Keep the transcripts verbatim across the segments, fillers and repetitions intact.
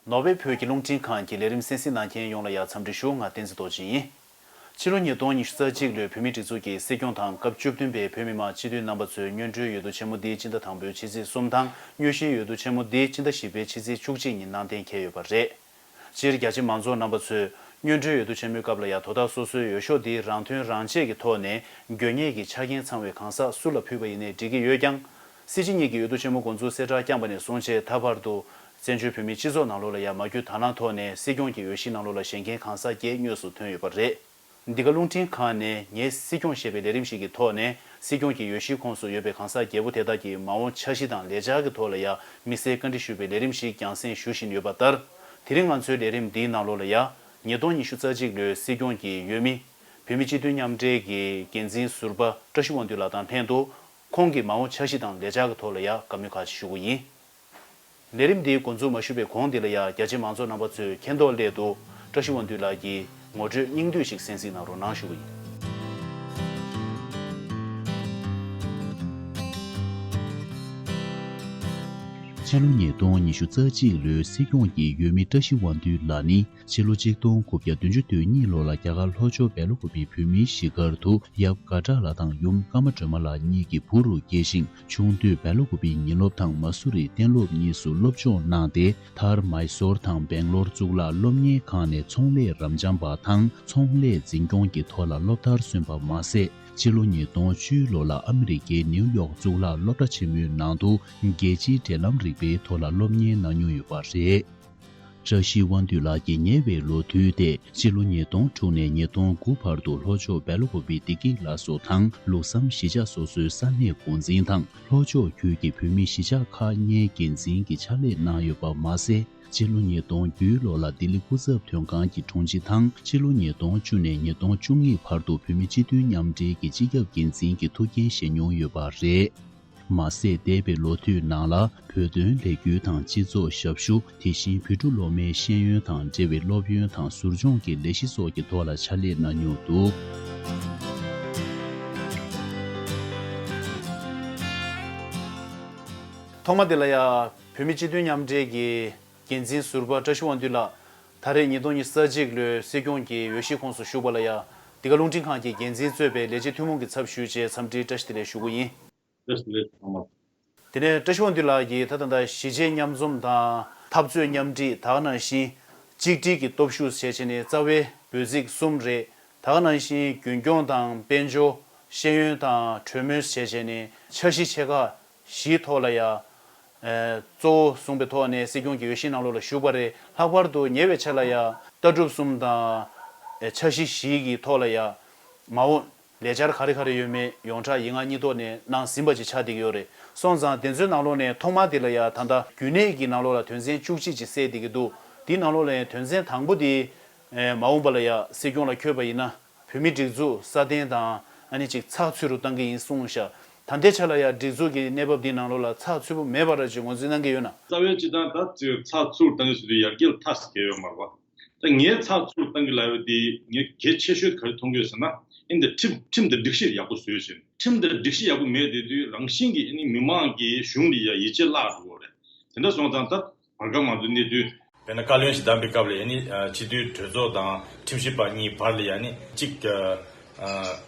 ནོར་ཝེ་བོད་ཀྱི་རླུང་འཕྲིན་ཁང་གི་ལས་རིམ་གསན་གཟིགས་གནང་མཁན་ཡོངས་ལ་ཡང་འཚམས་འདྲི་ཞུ། ང་བསྟན་འཛིན་རྡོ་རྗེ་ཡིན། ཕྱི་ལོ་ཉིས་སྟོང་ཉི་ཤུ་རྩ་གཅིག་ལོའི་བོད་མིའི་སྒྲིག་འཛུགས་ཀྱི་སྲིད་སྐྱོང་དང་སྐབས་བཅུ་བདུན་པའི་བོད་མི་མང་སྤྱི་འཐུས་རྣམ་པ་ཚོས་སྔོན་འགྲོའི་འོས་བསྡུ་ཆེན་མོ་འདི་སྤྱི་ཟླ་དང་པོའི་ཕྱི་ཚེས་གསུམ་དང་དངོས་གཞིའི་འོས་བསྡུ་ཆེན་མོ་འདི་སྤྱི་ཟླ་བཞི་པའི་ཕྱི་ཚེས་བཅུ་གཅིག་ཉིན་གནང་གཏན་འཁེལ་ཡོད་པ་རེད། སྤྱིར་རྒྱ་ཆེ་མང་ཚོགས་རྣམ་པ་ཚོས་སྔོན་འགྲོའི་འོས་བསྡུ་ཆེན་མོའི་སྐབས་ལ་ཡང་དོ་བདག་སོ་སོའི་འོས་ཤོག་འདི་རང་མཐུན་རང་ཆས་ཀྱི་ཐོག་ནས་དགོས་ངེས་ཀྱི་ཆ་རྐྱེན་ཚང་བའི་གང་ཟག་སུ་ལ་ཕུལ་བ་ཡིན་ནའི་འགྲིག་གི་ཡོད་ཀྱང་། སྲིད་སྤྱི་གཉིས་ཀྱི་འོས་བསྡུ་ཆེན་མོ་འགོ་འཛུགས་གསལ་བསྒྲགས་བསྐྱངས་པ་ནས་བཟུང་བྱས་ད་བར་དུ་བཙན་བྱོལ་བོད་མིའི་སྤྱི་ཚོགས་ནང་ལོགས་ལ་ཡང་མ་གྱུར་དང་བླངས་ཐོག་ནས་སྲིད་སྐྱོང་གི་འོས་གཞིའི་ནང་ལོགས་ལ་བཞེངས་མཁན་གང་ཟག་བརྒྱད་དངོས་སུ་ཐོན་ཡོད་པ་རེད། འདི་ག་རླུང་འཕྲིན་ཁང་ནས་ངའི་སྲིད་སྐྱོང་ཞེས་པའི་ལས་རིམ་ཞིག་གི་ཐོག་ནས་སྲིད་སྐྱོང་གི་འོས་གཞིའི་ཁོངས་སུ་ཡོད་པའི་གང་ཟག་བརྒྱད་པོ་དེ་དག་གི་མ་འོངས་འཆར་གཞི་དང་ལས་འཆར་གྱི་ཐོག་ལ་ཡང་དམིགས་བསལ་བཀའ་འདྲི་ཞུས་པའི་ལས་རིམ་ཞིག་རྒྱང་སྲིང་ཞུ་བཞིན་ཡོད་པ་ལྟར། དེ་རིང་ང་ཚོའི་ལས་རིམ་འདིའི་ནང་ལོགས་ལ་ཡང་ཉིས་སྟོང་ཉི་ཤུ་རྩ་གཅིག་ལོའི་སྲིད་སྐྱོང་གི་འོས་མི། བོད་མི་སྤྱི་མཐུན་མཉམ་འབྲེལ་གྱི་འགན་འཛིན་ཟུར་པ་བཀྲ་ཤིས་དབང་འདུས་ལགས་དང་ལྷན་དུ། ཁོང་གི་མ་འོངས་འཆར་གཞི་དང་ལས་འཆར་གྱི་ཐོག་ལ་ཡང་བཀའ་མོལ་ཁག་ཅིག་ཞུ་གི་ཡིན། ལས་རིམ་འདི་འགོ་འཛུགས་མ་ཞུས་པའི་གོང་འདི་ལ་ཡང་རྒྱ་ཆེ་མང་ཚོགས་རྣམ་པ་ཚོས་མཁྱེན་རྟོགས་སླད་དུ་བཀྲ་ཤིས་དབང་འདུས་ལགས་ཀྱི་ངོ་སྤྲོད་སྙིང་བསྡུས་ཤིག་གསན་གཟིགས་གནང་རོགས་གནང་ཞུ་གི་ཡིན། ཕྱི་ལོ་ཉིས་སྟོང་ཉི་ཤུ་རྩ་གཅིག་ལོའི་སྲིད་སྐྱོང་གི་འོས་མི་བཀྲ་ཤིས་དབང་འདུས་ལགས་ནི། ཕྱི་ལོ་ཆིག་སྟོང་དགུ་བརྒྱ་བདུན་ཅུ་དོན་གཉིས་ལོ་ལ་རྒྱ་གར་ལྷོ་ཕྱོགས་སྦེལ་ཀོབ་བོད་མིའི་གཞིས་སྒར་དུ་ཡབ་གྷ་ཏྲ་ལགས་དང་ཡུམ་ཀརྨ་སྒྲོལ་མ་ལགས་གཉིས་ཀྱི་བུ་རུ་སྐྱེས་ཤིང་། ཆུང་དུས་སྦེལ་ཀོབ་ཉིན་སློབ་དང་མ་སུ་རི་གཏན་སློབ་གཉིས་སུ་སློབ་སྦྱོང་གནང་སྟེ། མཐར་མཱི་སོར་དང་སྦེང་ལོར་གཙུག་ལག་སློབ་གཉེར་ཁང་ནས་ཚོང་ལས་རབ་འབྱམས་པ་དང་ཚོང་ལས་འཛིན་སྐྱོང་གི་ཐོག་ལ་སློབ་མཐར་སོན་པ་མ་ཟད། ཕྱི་ལོ་ཉིས་སྟོང་བཅུ་ལོ་ལ་ཨ་མི་རི་ཀའི་ནིའུ་ཡོག་གཙུག་ལག་སློབ་གྲྭ་ཆེན་མོའི་ནང་དུ་རྒྱལ་སྤྱིའི་འབྲེལ་ལམ་རིག་པའི་ཐོག་ལ་སློབ་གཉེར་གནང་མྱོང་ཡོད་པ་རེད། བཀྲ་ཤིས་དབང་འདུས་ལགས་ཀྱི་ཉེ་བའི་ལོ་དུས་ཏེ་ཕྱི་ལོ་ཉིས་སྟོང་དྲུག་ནས་ཉིས་སྟོང་དགུ་བར་དུ་ལྷོ་ཕྱོགས་སྦེལ་ཀོབ་བི་བདེ་སྐྱིད་ལ་སོགས་དང་ལུགས་བསམ་གཞིས་ཆགས་སོ་སོའི་ས་གནས་འགོ་འཛིན་དང་ལྷོ་ཕྱོགས་ཁུལ་གྱི་བོད་མི་གཞིས་ཆགས་ཁག་གཉིས་འགན་འཛིན་གྱི་ཕྱག་ལས་གནང་ཡོད་པ་མ་ཟད། ཕྱི་ལོ་ཉིས་སྟོང་བརྒྱད་ལོ་ལ་ལྡི་ལི་སྐུ་ཚབ་དོན་ཁང་གི་དྲུང་ཆེ་དང་ཕྱི་ལོ་ཉིས་སྟོང་བཅུ་ནས་ཉིས་སྟོང་བཅུ་གཉིས་བར་དུ་བོད་མི་སྤྱི་འཐུས་མཉམ་འབྲེལ་གྱི་སྤྱི་ཁྱབ་འགན་འཛིན་གྱི་ཐུགས་འགན་བཞེས་མྱོང་ཡོད་པ་རེད། མ་ཟད། འདས་པའི་ལོ་དུས་ནང་ལ་བོད་དོན་ལས་འགུལ་དང་སྤྱི་ཚོགས་ཞབས་ཞུ། དེ་བཞིན་བོད་ཕྲུག་སློབ་མའི་ཤེས་ཡོན་དང་འབྲེལ་བའི་སློབ་ཡོན་དང་ཟུར་སྦྱོང་གི་ལས་གཞི་སོགས་ཀྱི་ཐོག་ལ་ཕྱག་ལས་གནང་མྱོང་འདུག། ཐོག་མ་དེ་ལ་ཡང་བོད་མི་སྤྱི་མཐུན་མཉམ་འབྲེལ་གྱི་འགན་འཛིན་ཟུར་པ་བཀྲ་ཤིས་དབང་འདུས་ལགས། ད་རེས་ཉིས་སྟོང་ཉི་ཤུ་རྩ་གཅིག་ལོའི་སྲིད་སྐྱོང་གི་འོས་གཞིའི་ཁོངས་སུ་ཞུགས་པ་ལ་ཡང་འདི་ག་རླུང་འཕྲིན་ཁང་གི་འགན་འཛིན་གཙོས་པའི་ལས་བྱེད་ཐུན་མོང་གི་ཚབ་ཞུས་བྱས་འཚམས་འདྲིའི་བཀྲ་ཤིས་བདེ་ལེགས་ཞུ་གི་ཡིན། བཀྲ་ཤིས་བདེ་ལེགས་ཚང་མ། དེ་ནས་བཀྲ་ཤིས་དབང་འདུས་ལགས་ཀྱིས་ད་ལྟ་གཞིས་བྱེས་མཉམ་འཛོམས་དང་འཐབ་རྩོད་མཉམ་འཁྲིད། ད་ག་ནང་བཞིན་གཅིག་སྒྲིལ་གྱི་སྟོབས་ཤུགས་བྱས་བྱས་ནས་རྩ་བའི་འབོད་ཚིག་གསུམ་རེད། ད་ག་ནང་བཞིན་རྒྱུན་སྐྱོང་དང་དཔལ་འབྱོར། ཤེས་ཡོན་དང་གྲོས་མོལ་བྱས་བྱས་ནས་འཆར་གཞི་ཆེ་ཁག་བཞིའི་ཐོག་ལ་ཡང་། ཨེ། གཙོ་བོ་བཟུང་པའི་ཐོག་ནས་སྲིད་སྐྱོང་གི་འོས་གཞིའི་ནང་ལོགས་ལ་ཞུགས་པ་རེད། ལྷག་པར་དུ་ཉེ་བའི་ཆར་ལ་ཡང་ལྟ་གྲུབ་གསུམ་དང་། ཨེ། འཆར་གཞི་བཞི་གི་ཐོག་ལ་ཡང་། མ་འོངས་ལས་འཆར་ག་རེ་ག་རེ་ཡོད་མེད་ཡོངས་གྲགས་ཡིག་ངག་གཉིས་ཐོག་ནས་གནང་ཟིན་པ་ཅིག་ཆགས་བསྡད་ཀྱི་ཡོད་རེད། སོང་ཙང་དེ་ཚོའི་ནང་ལོགས་ནས་ཐོག་མ་དེ་ལ་ཡང་ད་ལྟ་རྒྱུན་གནས་ཀྱི་ནང་ལོགས་ལ་དོན་ཚན་བཅུ་གཅིག་ཅིག་གསལ་བསྡད་ཀྱི་འདུག། དེའི་ནང་ལོགས་ལ་ཡང་དོན་ཚན་དང་པོ་དེ། ཨེ། མ་འོངས་པ་ལ་ཡང་སྲིད་སྐྱོང་ལ་འཁོད་པ་ཡིན་ན། བོད་མིའི་སྒྲིག་འཛུགས་སྲ་བརྟན་དང་ཨ་ནི་ཅིག་ཚགས་ཚུད་རུ་གཏང་གི་ཡིན་གསུངས་ཤག། ད་ལྟའི་ཆ་ལ་ཡང་སྒྲིག་འཛུགས་ཀྱི་གནས་བབ་འདིའི་ནང་ལོགས་ལ་ཚགས་ཚུད་པོ་མེད་པ་འདྲ་ཅིག་ངོས་འཛིན་གནང་གི་ཡོད་ན། རྩ་བའི་སྤྱི་བཏང་ད་ཅིག་ཚགས་ཚུད་གཏང་གི་ཟེར་དུས་ཡར་རྒྱས་ལ་ཐག་ཟིག་གལ་ཡོད་མ་རེད་པ། ད་ངས་ཚགས་ཚུད་གཏང་གི་ལབ་ཡོད་དེ་ངས་གལ་ཆེ་ཤོས་ག་རེ་མཐོང་གི་ཡོད་ཟེར་ན། ཨིན་ད་ཁྲིམས་ཁྲིམས་དང་སྒྲིག་གཞི་ཡག་པོ་བཟོས་ཤིང་། ཁྲིམས་དང་སྒྲིག་གཞི་ཡག་པོ་མེད་དེ་དུས་རང་བཞིན་གྱིས་ཨ་ནི་མི་མང་གིས་གཞུང་ལ་ཡ་ཡིད་ཆེས་བརླག་འགྲོ་གི་རེད། དེ་འདྲ་སོང་ཙང་ད་བར་སྐབས་ང་ཚོ་གནས་ཚུལ། དཔེར་ན་བཀའ་བློན་ཞིག་བདམས་པའི་སྐབས་ལ་ཡ་ནི་ཨ་སྤྱི་འཐུས་གྲོས་ཚོགས་དང་ཁྲིམས་ཞིབ་པ་གཉིས་བར་ལ་ཡ་ནི་གཅིག་ཨ་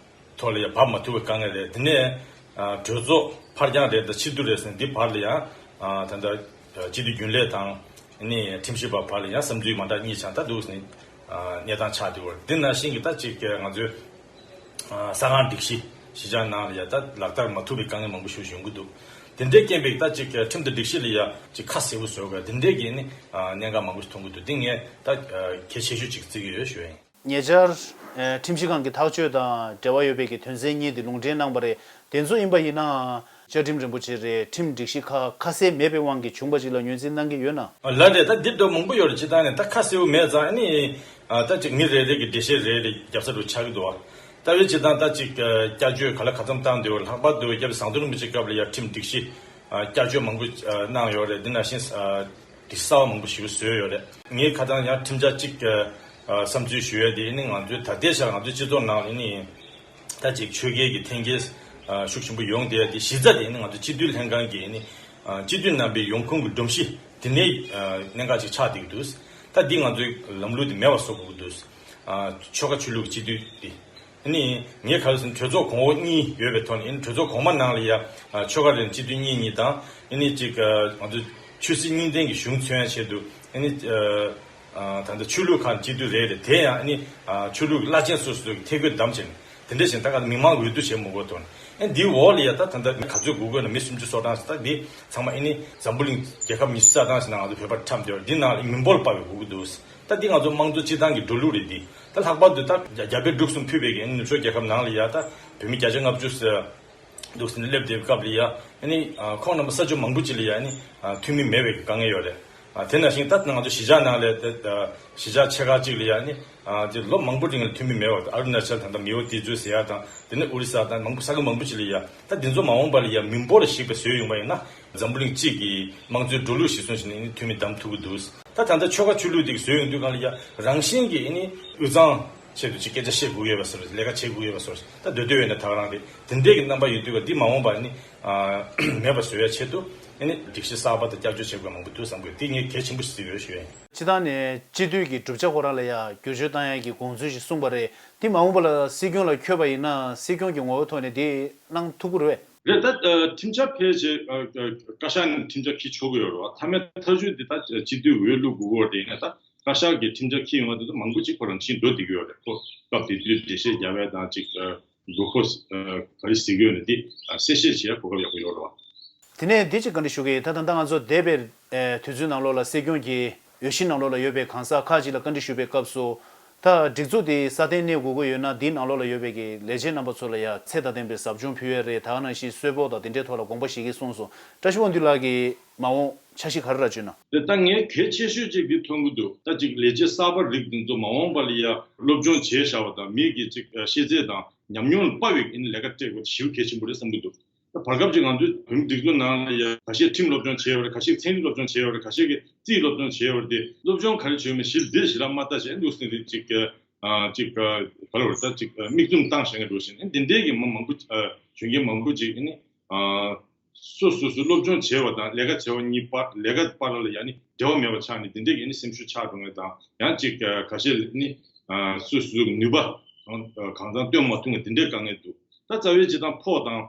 ཐོག་ལ་ཡ་བབས་མ་ཐུབ་པའི་དཀའ་ངལ་རེད། དེ་ནས་ཨ་གྲོས་ཚོགས་ཕར་འགྱངས་རེད་དང་ཕྱིར་བསྡུ་རེད་ཟེར་ནས་འདི་བར་ལ་ཡ་ཨ་ད་ལྟ་སྤྱི་འཐུས་རྒྱུན་ལས་དང་ནི་ཁྲིམས་ཞིབ་པ་བར་ལ་ཡ་བསམ་ཚུལ་མ་འདྲ་གཉིས་ཆགས་ད་འདུག་ཟེར་ནས་ཨ་གནས་སྟངས་ཆགས་བསྡད་ཡོད་རེད། འདི་ནང་བཞིན་གྱི་ད་ཅིག་ང་ཚོའི་ཨ་ས་ཁང་སྒྲིག་གཞི་གཞིས་ཆགས་ནང་ལ་ཡ་ད་ལག་བསྟར་མ་ཐུབ་པའི་དཀའ་ངལ་མང་པོ་ཞིག་ཡོང་གི་འདུག། དེ་འདྲའི་རྐྱེན་པས་ད་ཅིག་ཁྲིམས་དང་སྒྲིག་གཞི་ལ་ཡ་ཅིག་ཁ་གསལ་པོ་བཟོ་དགོས་དེ་འདྲའི་གི་ནི་ཨ་གནད་འགག་མང་པོ་ཞིག་མཐོང་གི་འདུག། འདི་ངས་ད་ཨ་གལ་ཆེ་ཤོས་ཅིག་བརྩི་གི་ཡོད་ཞུ་ཡ་ཡིན། ཉེ་ཆར་ཨ་ཁྲིམས་ཞིབ་ཁང་གི་ཐག་གཅོད་དང་འབྲེལ་བ་ཡོད་པའི་གི་དོན་ཚན་གཉིས་དེ་ལུང་འདྲེན་གནང་པ་རེད། དེ་ཚོ་ཡིན་པ་ཡིན་ན་བཅའ་ཁྲིམས་རིན་པོ་ཆེ་རེད། ཁྲིམས་སྒྲིག་གཞི་ཁག་ཁ་གསལ་མེད་པའི་དབང་གིས་བྱུང་པ་ཅིག་ལ་ངོས་འཛིན་གནང་གི་ཡོད་ན། ཨ་ལགས་རེད། ད་འདི་འདྲ་མང་པོ་ཡོད་རེད། སྤྱིར་བཏང་ནས་ད་ཁ་གསལ་པོ་མེད་ཙང་ཨ་ནི་ཨ་ད་ཅིག་མི་རེ་རེ་གི་འགྲེལ་བཤད་རེ་རེ་རྒྱབ་ས་རུ་ཆགས་ཀྱི་འདུག་བ། ད་བའི་སྤྱིར་བཏང་ད་ཅིག་ཨ་བསྐྱར་བཅོས་ག་ལ་ག་ཚོད་བཏང་འདུག། ལྷག་པར་དུ་སྐབས་བཟང་བསྡུར་རིན་པོ་ཆེ་སྐབས་ལ་ཡ་ཁྲིམས་སྒྲིག་གཞི་ཨ་བསྐྱར་བཅོས་མང་པོ་ཨ་གནང་ཡོད་རེད། འདི་ནང་བཞིན་ཨ་སྒྲིག་གཞི་གསར་པ་མང་པོ་ཞིག་བཟོས་ཡོད་རེད། ངས་ཁ་སང་ཡང་ཁྲིམས་འཆར་གཅིག་ཨ་བསམ་ཚུལ་ཞུ་ཡས་དེ་ནི་ང་ཚོའི་ད་ལྟའི་ཆར་ང་ཚོའི་སྤྱི་ཚོགས་ནང་ནི་ད་ཅིག་ཆོས་རྒྱལ་གྱི་འཐེན་འཁྱེར་ཨ་ཤུགས་ཆེན་པོ་ཡོང་བསྡད་ཡས་དེ་གཞི་རྩ་དེ་ནི་ང་ཚོ་སྤྱི་འཐུས་ལྷན་ཁང་གི་ནི་ཨ་སྤྱི་འཐུས་རྣམ་པའི་ཡོང་ཁུངས་ཀྱི་སྒྲོམ་གཞི་ དེ་ནས་གནད་འགག་ཅིག་ཆགས་བསྡད་ཀྱི་འདུག་ད་འདི་ང་ཚོའི་ལམ་ལུགས་དེ་མེད་པ་བཟོ་དགོས་ཀྱི་འདུག་ཆོལ་ཁ་ཆོས་ལུགས་སྤྱི་འཐུས་དེ། ཨ་ནི་ངས་ག་རེ་ཟེར་ན་གྲོས་ཚོགས་གོང་འོག་གཉིས་ཡོད་པའི་ཐོག་ནས། ཨ་ནི་གྲོས་ཚོགས་གོང་མ་ནང་ལ་ཡ་ཆོལ་ཁ་རེ་སྤྱི་འཐུས་གཉིས་གཉིས་དང་། ཨ་ནི་གཅིག་ང་ཚོ་ཆོས་སྲིད་གཉིས་ལྡན་གྱི་གཞུང་མཚོན་ཡ་ཆེད་དུ། ཨ་ནི་ད་ལྟ་ཆོས་ལུགས་ཁག་སྤྱི་འཐུས་རེ་རེ། དེ་ཡང་ཨ་ནི་ཆོས་ལུགས་བླ་ཆེན་སོ་སོ་གི་ཐད་ཀར་བདམས་བྱས་ནས། དེ་འདྲ་བྱས་ད་ག་མི་མང་འོས་བསྡུ་བྱེད་མི་དགོས་ཐོག་ནས། ཨ་ནི་འདིའི་འོག་ལ་ཡ་ད་ད་ལྟ་ག་ཚོད་དགོས་དགོས་ན་མི་སུམ་ཅུ་སོ་གྲངས་ཤིག་ད་འདི་ཚང་མ་ཨ་ནི་འཛམ་བུ་གླིང་རྒྱལ་ཁབ་ཉི་ཤུ་རྩ་གྲངས་ཤིག་ནང་ང་ཚོ་བོད་པ་འཁྲམ་བསྡད་པ་འདི་ནང་ལ་མི་འབོར་ལ་དཔག་པའི་དགོས་ཀྱི་འདུག་ད་འདི་ང་ཚོ་དམངས་གཙོ་སྤྱི་བཏང་གི་འགྲོ་ལུགས་རེད། འདི་ད་ལྷག་པར་དུ་ད་རྒྱ་རྒྱ་བལ་འབྲུག་གསུམ་ཕུད་པའི་གི་ནུབ་ཕྱོགས་རྒྱལ་ཁབ་ནང་ལ་ཡ་ད་བོད་མི་བརྒྱ་ཆ་ལྔ་བཅུ་ཟེར་འདུག་ཟེར་ནས་སླེབས་བསྡད་པའི་སྐབས་ལ་ཡ། ཨ་ནི་ཁོང་རྣམ་པ་ས་ཆ་མང་པོ་ཅིག་ལ་ཡ་ཨ་ནི་འཐུས་མི་མེད་པའི་གི་དཀའ་ངལ་ཡོད་རེད། དེ་ནང་བཞིན་ད་ང་ཚོ་གཞིས་ཆགས་ནང་ལ་ད་གཞིས་ཆགས་ཆེ་ཁག་ཅིག་ལ་ཡ་ཨ་ནི་དེ་ལོ་མང་པོ་རིང་ལ་འཐུས་མི་མེད་པ། ཨ་རུ་ན་ཅལ་དང་ད་མི་ཝ་དེ་ཚོ་ཟེར་ཡ་དང་། དེ་ནས་ཨོ་རི་ས་དང་མང་པོ་ས་ཁུལ་མང་པོ་ཅིག་ལ་ཡ། ད་འདི་ཚོ་མ་འོངས་པ་ལ་ཡ་མི་འབོར་ལ་གཞིགས་པའི་བཟོས་ཡོང་བ་ཡིན་ན། འཛམ་བུ་གླིང་གཅིག་གི་དམངས་གཙོའི་འགྲོ་ལུགས་གཞིར་བཟུང་བྱས་ནས་ཨ་ནི་འཐུས་མི་བདམས་ཐུབ་ཀྱི་འདུག་ད་ད་ལྟ་ཆོལ་ཁ་ཆོས་ལུགས་དེ་གི་བཟོས་ཡོང་དུས་སྒང་ལ་ཡ་རང་བཞིན་གྱིས་ཨ་ནི་དབུས་གཙང་ཆེད་དུ་ཅིག་སྐད་ཆ་བཤད་དགོས་ཡོད་པ་བཟོ་འདྲ། ལས་ཀ་བྱེད་དགོས་ཡོད་པ་བཟོ་འདྲ། ད་འདོད་འདོད་ཡོད་ན་ད་ག་རང་རེད། དེ་འདྲའི་གི་རྣམ་པ་ཡོད་དུས་སྒང་འདི་མ་འོངས་པ་ཨ་ནི་མེད་པ་བཟོ་ཡ་ཆེད་དུ་ཨ་ནི་སྒྲིག་གཞི་གསར་པ་དང་བསྐྱར་བཅོས་བྱེད་དགོས་མང་པོ་འདུག་བསམ་གི་ཡོད། འདི་ངས་གལ་ཆེན་པོ་ཞིག་བརྩི་གི་ཡོད་ཞུ་ཡ་ཡིན། སྤྱིར་བཏང་ནས་སྤྱི་འཐུས་ཀྱི་གྲུབ་ཆ་ཁོ་རང་ལ་ཡ་བསྒྱུར་བཅོས་བཏང་ཡ་གི་དགོངས་ཚུལ་ཞིག་གསུངས་པ་རེད། འདི་མ་འོངས་པ་ལ་སྲིད་སྐྱོང་ལ་འཁྱོལ་བ་ཡིན་ན་སྲིད་སྐྱོང་གི་ངོ་བོའི་ཐོག་ནས་འདི་གནང་ཐུབ་ཀྱི་རེད་པས། རེད། ད་ཁྲིམས་འཆར་ཕལ་ཆེར་བཀའ་ཤག་ནས་ཁྲིམས་འཆར་འཁྱེར་ཆོག་གི་ཡོད་རེད་པ། མཐའ་མའི་མཐའ་མཇུག་འདི་ད་སྤྱི་འཐུས་འོས་བླུག་དགོས་ཀྱི་ཡོད་རེད། ཡིན་ན་ད་བཀའ་ཤག་གི་ཁྲིམས་འཆར་འཁྱེར་ཡོང་བ་དེ་ཚོ་མང་པོ་ཅིག་ཁོ་རང་བཞིན་འགྲོ་བསྡད་ཀྱི་ཡོད་རེད། ཁོ་སྐབས་དེ་དུས་འགྲེལ་བཤད་རྒྱག་པ་དང་ཅིག་དགོས་མཁོ་ག་རེ་གཟིགས་ཀྱི་ཡོད་ན་འདི་གསལ་བཤད་བྱེད་ཡ་གོ་སྐབས་ཡག་པོ་ཡོད་རེད་པ། དེ་ནས་འདི་ཅིག་བཀའ་འདྲི་ཞུ་གི་ཡིན། ད་ད་ལྟ་ང་ཚོ་འདས་པའི་དུས་ཚོད་ནང་ལོགས་ལ་སྲིད་སྐྱོང་གི་འོས་གཞི་ནང་ལོགས་ལ་ཡོད་པའི་གང་ཟག་ཁག་ཅིག་ལ་བཀའ་འདྲི་ཞུ་བའི་སྐབས་སུ། ད་སྒྲིག་འཛུགས་དེ་སྲ་བརྟན་གནས་དགོས་ཀྱི་ཡོད་ན་འདིའི་ནང་ལོགས་ལ་ཡོད་པའི་གི་ལས་བྱེད་རྣམ་པ་ཚོ་ལ་ཡ་ཚད་དང་ལྡན་པའི་ཟབ་སྦྱོང་ཕུལ་ཡས་རེད། ད་ག་ནང་བཞིན་གསོལ་ཕོགས་དང་དེ་འདྲའི་ཐོག་ལ་དགོངས་པ་བཞེས་ཀྱི་གསུངས་སོང་། བཀྲ་ཤིས་དབང་འདུས་ལགས་ཀྱིས་མ་འོངས་འཆར་གཞི་ག་རེ་རག་བྱུང་ན། དེ་ད་ངས་གལ་ཆེ་ཤོས་ཅིག་འདི་མཐོང་གི་འདུག་ད་ཅིག་ལས་བྱེད་གསར་པ་རིགས་འདི་ཚོ་མ་འོངས་པ་ལ་ཡ་སློབ་སྦྱོང་བྱས་བཞག་པ་དང་། མི་གི་ཅིག་ཤེས་ཚད་དང་ཉམས་མྱོང་ལ་དཔག་པའི་ཨ་ནི་ལས་ཀ་སྤྲད་དགོས་ཞེ་པོ་གལ་ཆེན་པོ་རེད་བསམ་གྱི་འདུག་ད་བར་སྐབས་ཅིག་ང་ཚོའི་བོད་མིའི་སྒྲིག་འཛུགས་ནང་ལ་ཡ་ཁ་ཤས་ཁྲིམས་སློབ་སྦྱོང་བྱས་པ་རེད། ཁ་ཤས་ཚན་རིག་སློབ་སྦྱོང་བྱས་པ་རེད། ཁ་ཤས་ཀྱིས་རྩིས་སློབ་སྦྱོང་བྱས་པ་རེད། དེ་སློབ་སྦྱོང་ག་རེ་བྱས་མིན་ཞིབ་འདིར་ཞིབ་ལ་མ་ལྟ་བྱས་འདུག་ཟེར་ཏེ་ཅིག་ཅིག་ག་ལ་བར་ད་ཅིག་མིག་བཙུམ་བཏང་བཞག་མཁན་འདྲ་བོ་ཞིག་ནས། འདི་འདྲའི་གི་མི་མང་པོ་གཞོན་སྐྱེས་མང་པོ་ཅིག་ནི་སོ་སོ་སོ་སློབ་སྦྱོང་བྱས་པ་དང་ལས་ཀ་བྱས་པ་གཉིས་བར་ལས་ཀ་བར་ལ་ཡ་ནི་འབྲེལ་བ་མེད་པ་ཆགས་ནས་འདི་འདྲའི་གི་ནི་སེམས་ཤུགས་ཆག་འགྲོ་མཁན་དང་། ཡང་ཅིག་ཁ་ཤས་ནི་སོ་སོ་ནུས་པ་གང་གང་ཙམ་སྟོན་མ་ཐུབ་མཁན་འདི་འདྲའི་དཀའ་ངལ་འདུག་ད་རྩ་བའི་སྤྱིར་བཏང་ཕོགས་དང་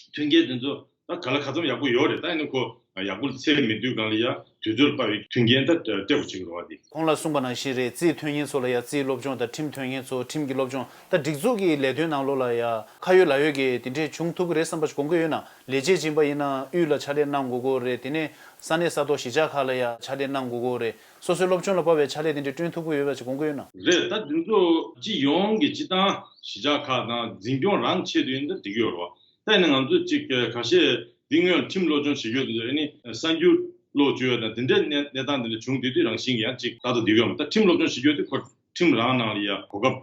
མཐུན་རྐྱེན་དེ་ཚོ་ད་ག་ལ་ག་ཚོད་ཡག་པོ་ཡོད་རེད། ད་ཡིན་ན་ཁོ་ཡག་པོ་ཚད་མེད་དུས་སྒང་ལ་ཡ་དུས་ཚོད་ལ་དཔག་པའི་མཐུན་རྐྱེན་ད་སྤྲད་དགོས་ཀྱི་རེད་པ། དེ་གོང་ལ་གསུངས་པ་ནང་བཞིན་རེད། རྩིས་ཐོན་མཁན་ཚོ་ལ་ཡ་རྩིས་སློབ་སྦྱོང་དང་། ཁྲིམས་ཐོན་མཁན་ཚོ་ཁྲིམས་ཀྱི་སློབ་སྦྱོང་། ད་སྒྲིག་འཛུགས་ཀྱི་ལས་དོན་ནང་ལོགས་ལ་ཡ་ཁ་ཡོད་ལག་ཡོད་ཀྱི་དེ་འདྲས་བྱུང་ཐུབ་ཀྱི་རེད་བསམ་པ་ཞིག་དགོངས་ཀྱི་ཡོད་ན། ལས་བྱེད་སྦྱིན་པ་ཡིན་ན་དབུས་ལ་ཕྱག་ལས་གནང་དགོས་ཀྱི་རེད། དེ་ནས་ས་གནས་ས་ཐོག་གཞིས་ཆགས་ཁག་ལ་ཡ་ཕྱག་ལས་གནང་དགོས་ཀྱི་རེད། སོ་སོའི་སློབ་སྦྱོང་ལ་དཔག་པའི་ཕྱག་ལས་དེ་འདྲས་བསྐྲུན་ཐུབ་ཀྱི་ཡོད་པ་ཞིག་དགོངས་ཀྱི་ཡོད་ན། རེད། ད་འདི་ཚོ་སྤྱི་ཡོངས་ཀྱི་སྤྱིར་བཏང་གཞིས་ཆགས་ཁག་དང་འཛིན་སྐྱོང་རང་ཆེད་དུ་ཡིན་ན་འགྲིག་གི་ཡོད་རེད་པ། ད་ཡིན་ན་ང་ཚོ་གཅིག་ཁ་ཤས་འདི་སྔོན་ཁྲིམས་སློབ་སྦྱོང་བྱེད་རྒྱུ་དེ་ཚོ་ཨ་ནི་གསར་འགྱུར་ཀློག་བཅུག་ཡ་དང་འདི་འདྲའི་གནས་གནས་སྟངས་འདི་འདྲ་བྱུང་དུས་དུས་རང་བཞིན་གྱི་ཡང་གཅིག་ལྟ་ད་འདི་ག་ཡོང་། ད་ཁྲིམས་སློབ་སྦྱོང་བྱེད་རྒྱུ་དེ་ཁོ་ཁྲིམས་རང་ནང་ལ་ཡ་གོ་སྐབས་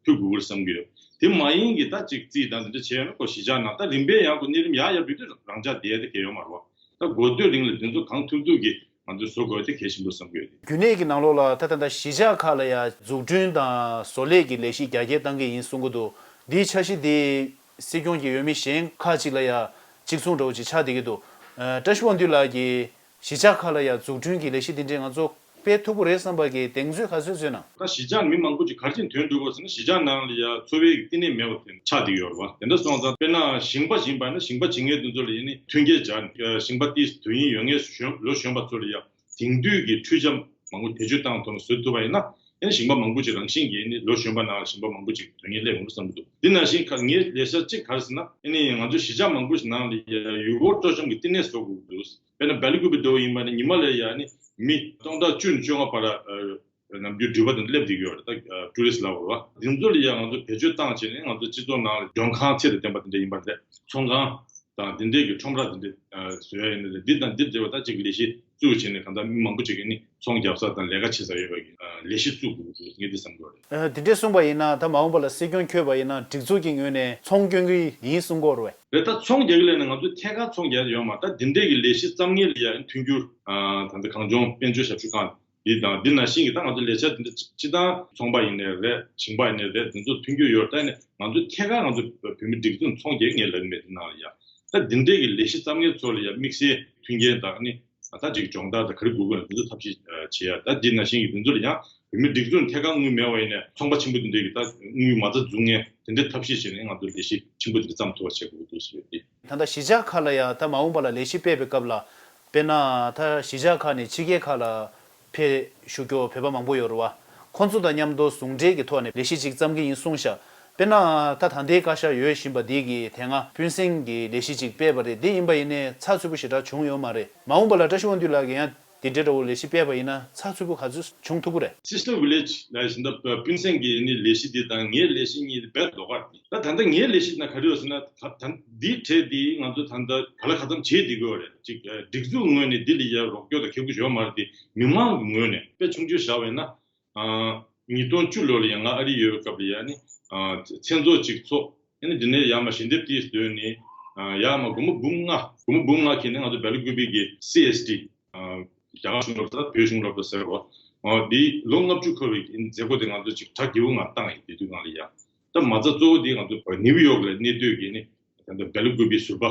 ཕུལ་དགོས་ཀྱི་རེད་བསམ་གྱི་ཡོད། དེ་མ་ཡིན་གྱི་ད་གཅིག་རྩིས་དང་འདི་འདྲ་བྱས་ཡོང་ན་ཁོ་གཞིས་ཆགས་ནང་ད་རིམ་པས་ཡང་ཁོ་གནས་རིམ་ཡར་ཡར་འགྲོ་དུས་རང་འཇགས་བསྡད་ཡ་དེ་གལ་ཡོད་མ་རེད་པ། ད་འགོ་སྟོད་རིང་ལ་འདི་ཚོ་གང་ཐུབ་ཐུབ་ཀྱིས་ང་ཚོས་བཟོ་དགོས་དེ་གལ་ཆེན་པོ་བསམ་གྱི་ཡོད། རྒྱུན་གནས་ཀྱི་ནང་ལོགས་ལ་ད་ད་ལྟ་གཞིས་ཆགས་ཁག་ལ་ཡ་འཛུགས་སྐྲུན་དང་བཟོ་ལས་ཀྱི་ལས་གཞི་རྒྱ་སྐྱེད་གཏང་གི་ཡིན་གསུང་གི་འདུག་འདིའི་འཆར་གཞི་འདི་སྲིད་སྐྱོང་གི་འོས་མི་གཞན་ཁག་ཅིག་ལ་ཡ་གཅིག་མཚུངས་འདྲ་བོ་ཅིག་ཆགས་བསྡད་ཀྱི་འདུག་ཨ། བཀྲ་ཤིས་དབང་འདུས་ལགས་ཀྱིས་གཞིས་ཆགས་ཁག་ལ་ཡ་འཛུགས་སྐྲུན་གྱི་ལས་གཞི་འདི་འདྲའི་ང་ཚོ་སྤེལ་ཐུབ་ཀྱི་རེད་བསམ་པ་གི་གདེང་ཚོད་ག་ཚོད་ཚོད་ན། ད་གཞིས་ཆགས་མི་མང་པོ་ཅིག་ག་རེ་བྱས་ནས་ཐོན་འགྲོ་དགོས་ཟེར་ན། གཞིས་ཆགས་ནང་ལ་ཡ་འཚོ་བའི་བསྟི་གནས་མེད་པ་དེ་ཆགས་བསྡད་ཡོད་རེད་པ། དེ་འདྲ་སོང་ཙང་དཔེར་ན་ཞིང་པ་ཞིག་ཡིན་པ་ན་ཞིང་པ་བྱེད་མཁན་དེ་ཚོ་ལ་ཡ་ནི་མཐུན་རྐྱེན་སྦྱར་ནས་ཞིང་པ་དེ་དུས་ཡུན་ཡོད་མཁན་གཞོན་ལོ་གཞོན་པ་ཚོ་ལ་ཡ་དེང་དུས་ཀྱི་འཕྲུལ་ཆས་མང་པོ་བེད་སྤྱོད་བཏང་ཐོག་ནས་བཟོ་ཐུབ་པ་ཡིན་ན། ཨ་ནི་ཞིང་པ་མང་པོ་ཅིག་རང་བཞིན་གྱིས་ཨ་ནི་ལོ་གཞོན་པ་ནང་ལ་ཞིང་པ་མང་པོ་ཅིག་དོན་གཉེར་སླེབས་ཡོང་བསམ་གྱི་འདུག་འདི་ནང་བཞིན་ཁ་ངའི་ལས་འཆར་གཅིག་ག་རེ་ཟེར་ན། ཨ་ནི་ང་ཚོ་གཞིས་ཆགས་མང་པོ་ཞིག་ནང་ལ་ཡ་ཡུལ་སྐོར་སྤྲོ་འཆམ་གྱི་བསྟི་གནས་བཟོ་དགོས་ཀྱི་འདུག་དཔེར་ན་སྦེལ་ཀུ་པེ་འདྲ་བོ་ཡིན་པ་ན་ཉི་མ་ལ་ཡ་ཨ་ནི་མི་སྟོང་ཕྲག་བཅུ་ནས་བཅོ་ལྔ་བར་ལ་ནམ་རྒྱུན་འགྲུལ་པ་དེ་སླེབས་བསྡད་ཀྱི་ཡོད་རེད། ད་ཊུ་རི་སི་ལབ་དགོས་རེད་པ། འདི་ཚོ་ལ་ཡ་ང་ཚོ་བེད་སྤྱོད་བཏང་བྱས་ནས་ང་ཚོ་སྤྱི་ཚོགས་ནང་ལ་མགྲོན་ཁང་ཚད་དང་ལྡན་པ་དེ་འདྲ་ཡིན་པ་རེད། ཚོང་ཁང་དང་འདི་འདྲའི་གི་ཁྲོམ་ར་འདི་འདྲ་བཟོ་ཡ་ཡིན་ན་རེད། འདི་དང་འདི་འབྲེལ་བ་ད་ཅིག་ལས་གཞི་བཙུགས་བྱས་ནས་གང་ལྟར་མི་མང་པོ་ཅིག་གིས་ནི་ཚོང་རྒྱག་ས་དང་ལས་ཀ་བྱེད་ས་ཡོད་པ་གི་ལས་གཞི་བཙུགས་དགོས་ཀྱི་འདུག་ངས་འདི་བསམ་གྱི་ཡོད་རེད། ཨ། དེ་འདྲས་གསུངས་པ་ཡིན་ན་ད་མ་འོངས་པ་ལ་སྲིད་སྐྱོང་འཁྱོལ་བ་ཡིན་ན་སྒྲིག་འཛུགས་ཀྱི་ངོས་ནས་ཚོང་སྐྱོན་གྱི་ཡིན་གསུང་གི་ཡོད་རེད་པས། རེད། ད་ཚོང་རྒྱག་གི་ལས་ནི་ང་ཚོ་ཐད་ཀར་ཚོང་རྒྱག་ཡོད་མ་རེད། ད་འདི་འདྲས་ཀྱི་ལས་གཞི་བརྩམ་མཁན་ལ་ཡ་མཐུན་འགྱུར། ཨ། ད་ལྟ་གངས་ལྗོངས་དཔལ་འབྱོར་ཞབས་ཞུ་ཁང་འདི་དང་འདི་ནང་བཞིན་གྱི་ད་ང་ཚོ་ལས་འཆར་འདི་འདྲ་སྤྱིར་བཏང་ཚོང་པ་ཡིན་ནའི་རེད། ཞིང་པ་ཡིན་ནའི་རེད། འདི་ཚོ་མཐུན་འགྱུར་ཡོད་རེད། ད་ཡིན་ནའི་ང་ཚོ་ཐད་ཀར་ང་ཚོ་བོད་མི་སྒྲིག་འཛུགས་ཚོང་རྒྱག་གི་ངས་ལབ་ཀྱི་མེད། འདི་ནང་ལ་ཡ་ད་འདི་འདྲས་ཀྱི་ལས་གཞི་བརྩམ་མཁན་ཚོ་ལ་ཡ་དམིགས་བསལ་མཐུན་རྐྱེན་དང་ནི། ད་ཅིག་སྦྱོང་བརྡར་དང་ག་རེ་དགོས་དགོས་ན་དེ་ཚོ་ཐབས་ཤེས་བྱེད་ཡ། ད་འདི་ནང་བཞིན་གྱི་དེ་ཚོ་ལ་ཡང་བོད་མི་སྒྲིག་འཛུགས་ནས་ཐད་ཀར་དངུལ་མེད་པ་ཡིན་ནའི་ཚོང་པ་ཆེན་པོ་དེ་འདྲས་ཀྱིས་ད་དངུལ་མ་རྩ་འཛུགས་མཁན་དེ་འདྲས་ཐབས་ཤེས་བྱས་ནས་ང་ཚོ་ལས་གཞི་ཆེན་པོ་དེ་འདྲས་བརྩམས་ཐུབ་པ་བྱེད་དགོས་ཀྱི་འདུག་ཟེར་ཡོད་དེ། ད་ལྟ་གཞིས་ཆགས་ཁག་ལ་ཡང་ད་མ་འོངས་པ་ལ་ལས་གཞི་སྤེལ་བའི་སྐབས་ལ། དཔེར་ན་ད་གཞིས་ཆགས་ཁག་ནས་ཕྱི་རྒྱལ་ཁག་ལ་ཕེབས་བཞུགས་རྒྱུ་བོད་པ་མང་པོ་ཡོད་རེད་བ། ཁོང་ཚོ་དང་མཉམ་དུ་ཟུང་འབྲེལ་གྱི་ཐོག་ནས་ལས་གཞི་ཅིག་བརྩམས་ཀྱི་ཡིན་གསུངས་ཤག་དཔེར་ན་ད་ད་ལྟའི་བཀའ་ཤག་ཡོད་བཞིན་པ་འདི་གིས་དེ་སྔ་སྤུན་སྲིང་གི་ལས་གཞི་ཅིག་སྤེལ་བ་རེད། འདི་ཡིན་པ་ཡིན་ནའི་ཚགས་ཚུད་པོ་ཞེ་དྲག་བྱུང་ཡོད་མ་རེད། མ་འོངས་པ་ལ་བཀྲ་ཤིས་དབང་འདུས་ལགས་ཀྱིས་ཡང་དེ་འདྲའི་འདྲ་བོ་ལས་གཞི་སྤེལ་བ་ཡིན་ན་ཚགས་ཚུད་པོ་ག་ཚོད་བྱུང་ཐུབ་ཀྱི་རེད། Sister Village ལ་ཡིན་ད་སྤུན་སྲིང་གི་ནི་ལས་གཞི་འདི་དང་ངའི་ལས་གཞི་གཉིས་དེ་རྦད་ལོགས་ཀ་རེད། ད་ད་ལྟ་ངའི་ལས་གཞི་ན་ག་རེ་ཡོད་ཟེར་ན། ད་ད་འདིའི་གྲས་འདི་ང་ཚོ་ད་ལྟ་ག་ལ་ག་ཙམ་བྱེད་བསྡད་ཀྱི་ཡོད་རེད། ཅིག་སྒྲིག་འཛུགས་ངོས་ནས་འདི་ལ་ཡ་རོགས་སྐྱོར་དང་ཁེ་གུ་ཡོད་མ་རེད་དེ། མི་མང་གི་ངོས་ནས་དཔེ་ཆུང་ཆུང་བཞག་པ་ཡིན་ན། ཉིས་སྟོང་བཅུ་ལོ་ལ་ཡང་ང་ཨ་རི་ཡོད་སྐབས་ལ་ཡ་ནི་མཚན་ཚོགས་ཅིག་ཚོགས། ཨ་ནི་འདི་ནས་ཡར་མར་ཞལ་འདེབས་དེ་བཏོན་ནས་ཡར་མར་སྒོར་མོ་འབུམ་ལྔ། སྒོར་མོ་འབུམ་ལྔ་ཁྱེར་ནས་ང་ཚོ་སྦེལ་ཀུ་པེ་གི་སི་ཨེས་ཌི། རྒྱ་གར་གཞུང་སློབ་གྲྭ། བོད་གཞུང་སློབ་གྲྭ་ཟེར་བ། འདི་ལོ་ལྔ་བཅུ་འཁོར་བའི་མཛད་སྒོ་དེ་ང་ཚོ་ཅིག་གྲ་རྒྱས་པོ་ངང་བཏང་ཡིན། དེ་དུས་སྒང་ལ་ཡ། ད་མ་རྩ་གཙོ་བོ་དེ་ང་ཚོ་ནིའུ་ཡོག་ལ་གནས་སྡོད་ཀྱི་ནི་ད་ལྟ་སྦེལ་ཀུ་པེ་ཟུར་པ་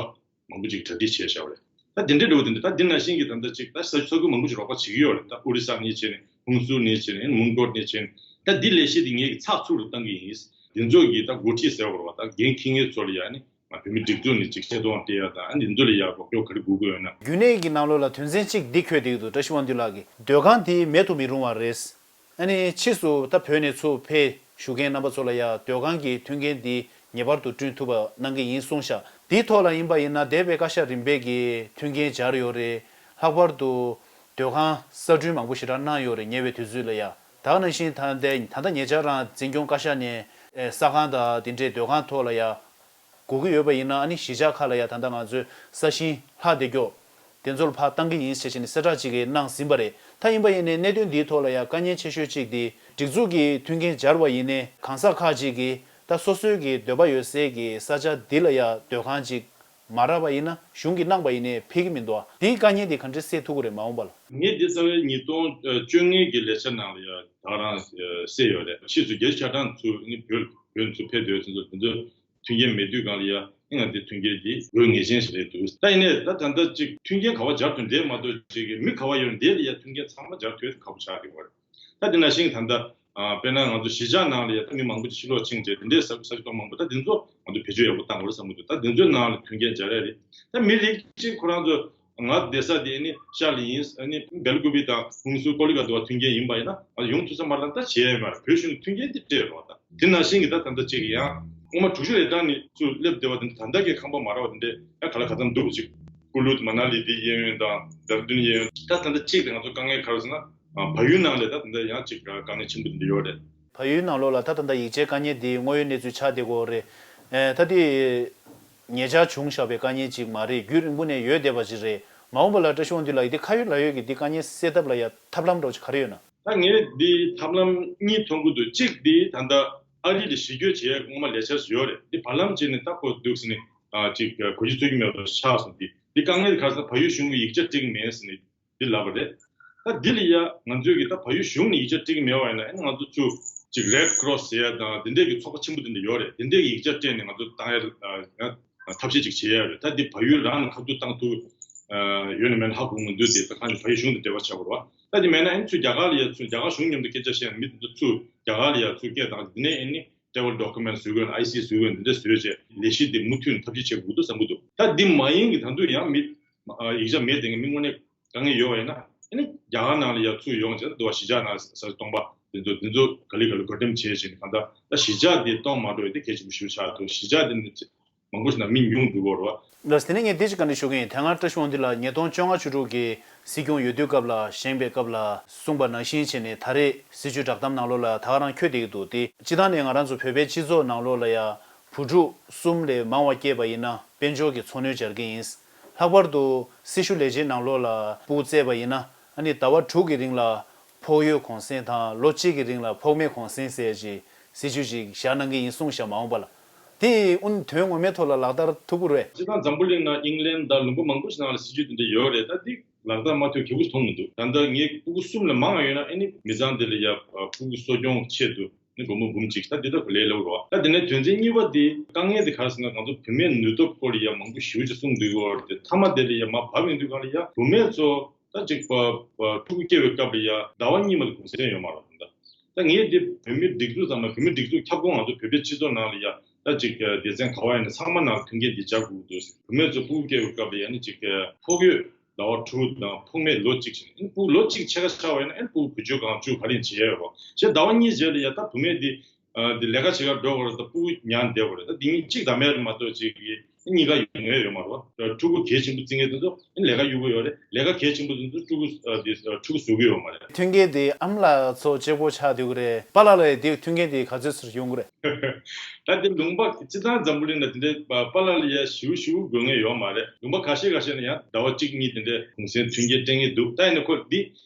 མང་པོ་ཅིག་གྲ་སྒྲིག་བྱས་བཞག་པ་རེད། ད་དེ་འདྲའི་འགྲོ་བ་དེ་འདྲ། ད་འདི་ནང་བཞིན་གྱི་ད་ལྟ་ཅིག་ད་ས་ས་ཁུལ་མང་པོ་ཅིག་རོགས་པ་བྱེད་ཀྱི་ཡོད་རེད། ད་ཨོ་རི་ས་ནས་བྱས་ནས། ཧུན་སུར་ནས་བྱས་ནས། མོན་གྷོ་ནས་བྱས་ནས། ད་འདི་ལས་གཞི་འདི་ངེད་ཀྱིས་ཚགས་ཚུད་རུ་བཏང་གི་ཡིན། འདི་ཚོ་གི་ད་འགོ་ཁྲིད་ཟེར་བ་རེད་བ། ད་འགན་འཁྱེར་མཁན་ཚོ་ལ་ཡ་ནི་བོད་མི་སྒྲིག་འཛུགས་ནས་ཅིག་ཆེ་མཐོང་སྤྲད་ཡ་དང་། ཨ་འདི་ཚོ་ལ་ཡ་རོགས་སྐྱོར་ག་རེ་དགོས་ཀྱི་ཡོད་ན། རྒྱུན་གནས་ཀྱི་ནང་ལོགས་ལ་དོན་ཚན་གཅིག་འདི་འཁོད་བསྡད་ཀྱི་འདུག་བཀྲ་ཤིས་དབང་འདུས་ལགས་ཀྱིས་སྡོད་ཁང་འདི་མེད་དུ་མི་རུང་བ་རེད། ཨ་ནི་ཕྱིས་སུ་ད་བོད་ནས་ཚུར་ཕེབས་བཞུགས་མཁན་རྣམ་པ་ཚོ་ལ་ཡང་སྡོད་ཁང་གི་མཐུན་རྐྱེན་འདི་ངེས་པར་དུ་བསྐྲུན་ཐུབ་པ་གནང་གི་ཡིན་གསུངས་ཤག་འདིའི་ཐོག་ལ་ཡིན་པ་ཡིན་ན་འདས་པའི་བཀའ་ཤག་རིམ་པས་ཀྱི་མཐུན་རྐྱེན་སྦྱར་ཡོད་རེད། ལྷག་པར་དུ་སྡོད་ཁང་གསར་སྐྲུན་མང་པོ་ཞེ་དྲག་གནང་ཡོད་རེད། ཉེ་བའི་དུས་ཚོད་ལ་ཡ། ད་ག་ནང་བཞིན་ད་ལྟ་ད་ལྟ་ཉེ་ཆར་རང་འཛིན་སྐྱོང་བཀའ་ཤག་ནས་ཨེ་ས་ཁང་དང་དེ་འདྲའི་སྡོད་ཁང་ཐོག་ལ་ཡ་དགོས་ཀྱི་ཡོད་པ་ཡིན་ན། ཨ་ནི་གཞིས་ཆགས་ཁག་ལ་ཡ་ད་ལྟ་ང་ཚོའི་ས་ཞིང་ལྷག་བསྡད་ཀྱོག་དེ་ཚོ་ལ་ཕར་བཏང་གི་ཡིན་ཟེར་བྱས་ནས་གསལ་བསྒྲགས་ཅིག་གནང་ཟིན་པ་རེད། ད་ཡིན་པ་ཡིན་ནའི་གནད་དོན་འདིའི་ཐོག་ལ་ཡ་དཀའ་ངལ་ཆེ་ཤོས་གཅིག་དེ་སྒྲིག་འཛུགས་ཀྱི་མཐུན་རྐྱེན་སྦྱར་བ་ཡིན་ནའི་གང་ཟག་ཁག་ཅིག་གིས་ད་སོ་སོའི་གི་འདོད་པ་ཡོད་སའི་གི་ས་ཆ་འདི་ལ་ཡ་སྡོད་ཁང་ཅིག་མ་རག་པ་ཡིན་ན་གཞུང་གིས་གནང་པ་ཡིན་ནའི་ཕེབས་ཀྱི་མི་འདུག་ཨ། འདིའི་དཀའ་ངལ་འདི་ག་འདྲས་སེལ་ཐུབ་ཀྱི་རེད་མ་འོངས་པ་ལ། ངས་འདི་རྩ་བའི་ཉིས་སྟོང་བཅོ་ལྔ་གི་ལས་འཆར་ནང་ལ་ཡ་ད་རང་གསལ་ཡོད་རེད། ཕྱིས་སུ་རྒྱལ་སྤྱིའི་ཆ་གྲངས་ཚུར་ནི་བོད་བོད་ཚུར་ཕེབས་སྡོད་དེ་ཚོ་དེ་ཚོ་མཐུན་རྐྱེན་མེད་དུས་སྒང་ལ་ཡ། ཨེ་ང་འདི་མཐུན་རྐྱེན་འདི་དགོས་ངེས་ཅན་ཞིག་རེད་འདུག་ད་ཡིན་ནའི་ད་ད་ལྟ་ཅིག་མཐུན་རྐྱེན་ག་པར་སྦྱར་ཐུབ་འདྲས་མ་གཏོགས་ཅིག་གི་མི་ག་པར་ཡོད་འདི་ལ་ཡ་མཐུན་རྐྱེན་ཚང་མ་སྦྱར་ཐུབ་ཁག་པོ་ཆགས་ཀྱི་ཡོད་རེད། ད་འདི་ནང་བཞིན་ད་ལྟ་ཨ་དཔེར་ན་ང་ཚོ་གཞིས་ཆགས་ནང་ལ་ཡ་ད་མི་མང་པོ་ཅིག་ཕྱིར་ལོག་ཕྱིན་བྱས་དེ་འདྲའི་ས་ས་ཁུལ་མང་པོ། ད་འདི་ཚོ་ང་ཚོ་བེད་སྤྱོད་ཡག་པོ་བཏང་དགོས་རེད་བསམ་གྱི་འདུག་ད་འདི་ཚོའི་ནང་ལ་མཐུན་རྐྱེན་སྦྱར་ཡ་རེད། ད་མི་རིགས་གཅིག་ཁོ་རང་ཚོ་ང་བསྡད་ས་དེ་ནི་ཤར་ལ་ཡིན། ཨ་ནི་སྦེལ་ཀུ་པེ་དང་ཧུན་སུར་ཀོ་ལི་གྷལ་དུ་བ་མཐུན་རྐྱེན་ཡིན་པ་ཡིན་ན་ང་ཡོང་ཐུབ་ས་མ་རེད། ད་བྱས་ཡ་མ་རེད། བོད་གཞུང་ནས་མཐུན་རྐྱེན་དེ་སྤྲད་རོགས། ད་དེ་ནང་བཞིན་གྱི་ད་ད་ལྟ་ཅིག་ཡང་སྔོན་མ་དྲུག་ཅུ་རེ་གྲངས་ནས་ཚུར་སླེབས་བསྡད་པ་དེ་འདྲ་ད་ལྟ་གི་ཁང་པ་མ་རག་པ་དེ་འདྲས་ཡང་ག་ལ་ག་ཙམ་འདུག་ཅིག་ཀུ་ལུ་དང་མ་ན་ལི་དེ་གཡས་གཡོན་དང་ཌེ་ར་ཌུན་གཡས་གཡོན། ད་ད་ལྟ་ཅིག་དེ་ང་ཚོ་དཀའ་ངལ་ག་རེ་ཟེར་ན། ཨ་བལ་ཡུལ་ནང་ལ་ད་ད་ལྟ་ཡང་ཅིག་དཀའ་ངལ་ཆེན་པོ་དེ་འདྲ་ཡོད་རེད། བལ་ཡུལ་ནང་ལོགས་ལ་ད་ད་ལྟ་ཡིག་ཆའི་དཀའ་ངལ་འདི་དངོས་ཡོད་གནས་ཚུལ་ཆགས་བསྡད་ཀྱི་ཡོད་རེད། ཨེ་ད་དེ་ཉེ་ཆར་བྱུང་བཞག་པའི་དཀའ་ངལ་ཅིག་མ་རེད། རྒྱུན་རིང་པོ་ནས་ཡོད་བསྡད་པ་ཅིག་རེད། མ་འོངས་པ་ལ་བཀྲ་ཤིས་དབང་འདུས་ལགས་ཀྱིས་འདི་ཁ་ཡོད་ལག་ཡོད་ཀྱི་འདི་དཀའ་ངལ་སེལ་ཐབས་ལ་ཡ་ཐབས་ལམ་འདྲ་བོ་ཅིག་ག་རེ་ཡོད་ན། ད་ངས་འདི་ཐབས་ལམ་གཉིས་མཐོང་གི་འདུག་གཅིག་འདི་ད་ལྟ་ཨ་རི་ལ་གཞི་བསྐྱོད་བྱེད་ཡ་སྔོན་མ་ལས་འཆར་ཡོད་རེད། འདི་བར་ལམ་བྱས་ནས་ད་ཁོ་འདུག་ཟེར་ནས་ཨ་ཅིག་གོ་རྒྱུ་ཚོད་ཀྱི་མེད་པ་ཆགས་སོང་། འདི་འདི་དཀའ་ངལ་ག་རེ་ཟེར་ན་བལ་ཡུལ་གཞུང་གི་ཡིག་ཆ་སྤྲད་ཀྱི་མེད་ཟེར་ནས་འདི་ལབ་པ་རེད། ད་འདི་ལ་ཡ་ང་ཚོས་ཀྱི་ད་བལ་ཡུལ་གཞུང་ནས་ཡིག་ཆ་སྤྲད་ཀྱི་མེད་པ་ཡིན་ན། ཨ་ནི་ང་ཚོ་ཚུར་ཅིག་རེད་ཀོ་རོ་སི་ཟེར་ཡ་དང་དེ་འདྲས་ཀྱི་ཚོགས་པ་ཆེན་པོ་དེ་འདྲ་ཡོད་རེད། དེ་འདྲས་ཀྱི་ཡིག་ཆ་སྤྲད་ནས་ང་ཚོ་བཏང་ཡ་ཡ་ཐབས་ཤེས་ཅིག་བྱེད་ཡ་རེད། ད་འདི་བལ་ཡུལ་རང་ནས་ཁ་ཐུག་བཏང་ཐུབ་ཡོད་ན་མེད་ན་ཧ་གོ་མི་འདུག་དེ་ད་གང་ཡིན་བལ་ཡུལ་གཞུང་དང་འབྲེལ་བ་བྱ་དགོས་རེད་བ། ད་འདི་མེད་ན་ཨ་ནི་ཚུར་རྒྱ་གར་ལ་ཡ་ཚུར་རྒྱ་གར་གཞུང་མཉམ་དུ་སྐད་ཆ་བཤད་ན་མི་དེ་ཚོ་ཚུར་རྒྱ་གར་ལ་ཡ་ཚུར་སྐད་བཏང་། དེ་ནས་ཨ་ནི་travel document བཟོ་དགོས་ན། ཨའི་སི་བཟོ་དགོས་ན། འདི་འདྲ་བཟོས་བྱས་ལས་གཞི་འདི་མུ་མཐུད་ནས་ཐབས་ཤེས་བྱེད་དགོས་འདུག་བསམ་གྱི་འདུག་ད་འདི་མ་ཡིན་གྱི་ད་དུང་ཡང་མི་ཡིག་ཆ་མེད་དེ་མི་དངོས་གནས་དཀའ་ངལ་ཡོད་པ་ཡིན་ན། ཨ་ནི་རྒྱ་གར་ནང་ལ་ཡར་ཚུར་ཡོང་བྱས། འདི་བ་གཞིས་ཆགས་ནང་ས་ཆ་སྟོང་པ་འདི་ཚོ་འདི་ཚོ་ག་ལེ་ག་ལེ་བགོ་འགྲེམས་བྱས་བྱས་ནས། གང་ལྟར་ད་གཞིས་ཆགས་འདི་སྟོང་མ་འགྲོ་ཡ་དེ་གལ་ཆེན་པོ་ཞིག་ཆགས་འདུག་གཞིས་ཆགས་འདི་ནི་མང་པོ་ཞིག་ན་མི་ཉུང་འགྲོ་གི་རེད་བ། ལགས་སོ། དེ་ནས་ངས་འདི་ཅིག་བཀའ་འདྲི་ཞུ་གི་ཡིན། དེ་སྔ་བཀྲ་ཤིས་དབང་འདུས་ལགས་ཉིས་སྟོང་བཅོ་ལྔ་བཅུ་དྲུག་གི་སྲིད་སྐྱོང་འོས་བསྡུའི་སྐབས་ལ་བཞེངས་པའི་སྐབས་ལ་གསུངས་པ་ནང་བཞིན་བྱས་ནས་ད་རེས་སྲིད་བྱུས་བསྒྲགས་གཏམ་ནང་ལོགས་ལ་ད་ག་རང་འཁོད་བསྡད་ཀྱི་འདུག་སྟེ། སྤྱིར་བཏང་ནས་ང་རང་ཚོ་བོད་པའི་སྤྱི་ཚོགས་ནང་ལོགས་ལ་ཡ་བུ་ཕྲུག་གསུམ་ལས་མང་བ་སྐྱེས་པ་ཡིན་ན་དཔལ་འབྱོར་གྱི་འཚོ་སྣོན་སྦྱར་གྱི་ཡིན། ལྷག་པར་དུ་སྲི་ཞུ་ལས་བྱེད་ནང་ལོགས་ལ་སྤུས་བཙལ་བ་ཡིན་ན། ཨ་ནི་ཟླ་བ་དྲུག་གི་རིང་ལ་ཕོགས་ཡོད་གུང་སེང་དང་ལོ་གཅིག་གི་རིང་ལ་ཕོགས་མེད་གུང་སེང་ཟེར་ཅིག་སྲིད་བྱུས་ཅིག་བཞག་གནང་གི་ཡིན་གསུངས་ཤག་མ་འོངས་པ་ལ། དེ་ཨུན་དོན་ངོ་མའི་ཐོག་ལ་ལག་བསྟར་ཐུབ་ཀྱི་རེད། སྤྱིར་བཏང་འཛམ་བུ་གླིང་ནང་ཨིང་ལན་དང་ལུང་པ་མང་པོ་ཞིག་ནང་ལ་སྲིད་བྱུས་དེ་འདྲ་ཡོད་རེད། ད་འདི་ལག་བསྟར་མ་ཐུབ་ཁེ་པོ་མཐོང་མི་འདུག་ད་ལྟ་ངའི་སྤུ་གུ་གསུམ་ལས་མང་བ་ཡོད་ན། ཨ་ནི་མི་ཚང་དེ་ལ་ཡ་སྤུ་གུ་གསོ་སྐྱོང་ཆེད་དུ་ནི་སྒོར་མོ་འབུམ་གཅིག་ད་འདི་ལྟ་བུ་ལས་སླ་པོ་རེད་བ། ད་དེ་ནས་དོན་ཚན་གཉིས་པ་དེ་དཀའ་ངལ་དེ་ག་རེ་ཟེར་ན། ང་ཚོ་བུད་མེད་ནུས་སྟོབས་སྐོར་ལ་ཡ་མང་པོ་ཞེ་པོ་ཅིག་གསུངས་བསྡད་ཀྱི་ཡོད་རེད་དེ། མཐའ་མ་དེ་ལ་ཡ་མར་བབས་ཡོང་དུས་སྒང་ལ་ཡ་བུད་མེད་ཚོ་ ད་ཅིག་པ་པ་ཕྲུ་གུ་སྐྱེ་བའི་སྐབས་ལ་ཡ་ཟླ་བ་གཉིས་མ་གཏོགས་གུང་སེང་ཡོད་མ་རེད་ད། ད་ངས་འདི་བོད་མིའི་སྒྲིག་འཛུགས་ཚང་མ་བོད་མིའི་སྒྲིག་འཛུགས་ཁྱབ་ཁོངས་ང་ཚོ་བོད་པའི་སྤྱི་ཚོགས་ནང་ལ་ཡ་ད་ཅིག་སྡེ་ཚན་ག་བ་ཡིན་ན་ཚང་མ་ནང་མཐུན་རྐྱེན་འདི་སྦྱར་དགོས་ཀྱི་འདུག་བུད་མེད་ཚོ་ཕྲུ་གུ་སྐྱེ་བའི་སྐབས་ལ་ཡ་ནི་ཅིག་ཕོ་རྒོད་ཟླ་བ་དྲུག་དང་ཕོ་མོ་ལོ་གཅིག་བྱས་ནས་ཕྲུ་གུ་ལོ་གཅིག་ཕྱེད་ཀ་ཆགས་པ་ཡིན་ན་ཕྲུ་གུ་བུ་བཅོལ་གང་བཅུག་ག་རེ་བྱེད་ཡ་ཡོད་པ་ཞེས་ཟླ་བ་གཉིས་རྗེས་ལ་ཡ་ད་བུད་མེད་འདི་ཨ་འདི་ལས་ཀ་བྱེད་གར་འགྲོ་དགོས་རེད་ད། ཕྲུ་གུ་ཉར་བསྡད་དགོས་རེད་ད། འདི་གཉིས་གཅིག་དང་མེད་རེད་མ་གཏོགས་ཅིག་གཉིས་ཀ་ཡོང་ཡ་ཡོད་མ་རེད་བ། ཕྲུ་གུ་གལ་ཆེན་པོ་བརྩི་མཁན་དེ་ཚོ་ལས་ཀ་གཡུག་གི་ཡོད་རེད། ལས་ཀ་གལ་ཆེན་པོ་དེ་ཚོ་ཕྲུ་གུ་ཨ་འདི་ཕྲུ་གུ་བཟོ་གི་ཡོད་མ་རེད། མཐུན་རྐྱེན་དེ་ཨ་མ་ལགས་ཚོ་གཅིག་པོ་ཆགས་བསྡད་ཀྱི་རེད། པཱ་ལགས་ལ་དེ་མཐུན་རྐྱེན་དེ་ག་ཚོད་ཟེར་ཡོང་གི་རེད། ད་དེ་ལུང་པ་སྤྱིར་བཏང་འཛམ་བུ་གླིང་ལ་དེ་འདྲའི་པཱ་ལགས་ལ་ཡ་ཞེ་པོ་ཞེ་པོ་དགོས་མཁན་ཡོད་མ་རེད། ལུང་པ་ཁ་ཤས་ཁ་ཤས་ན་ཡང་ཟླ་བ་གཅིག་གཉིས་དེ་འདྲའི་གུང་སེང་མཐུན་རྐྱེན་སྤྲད་མཁན་འདུག་ད་ཡིན་ན་ཁོ་འདི་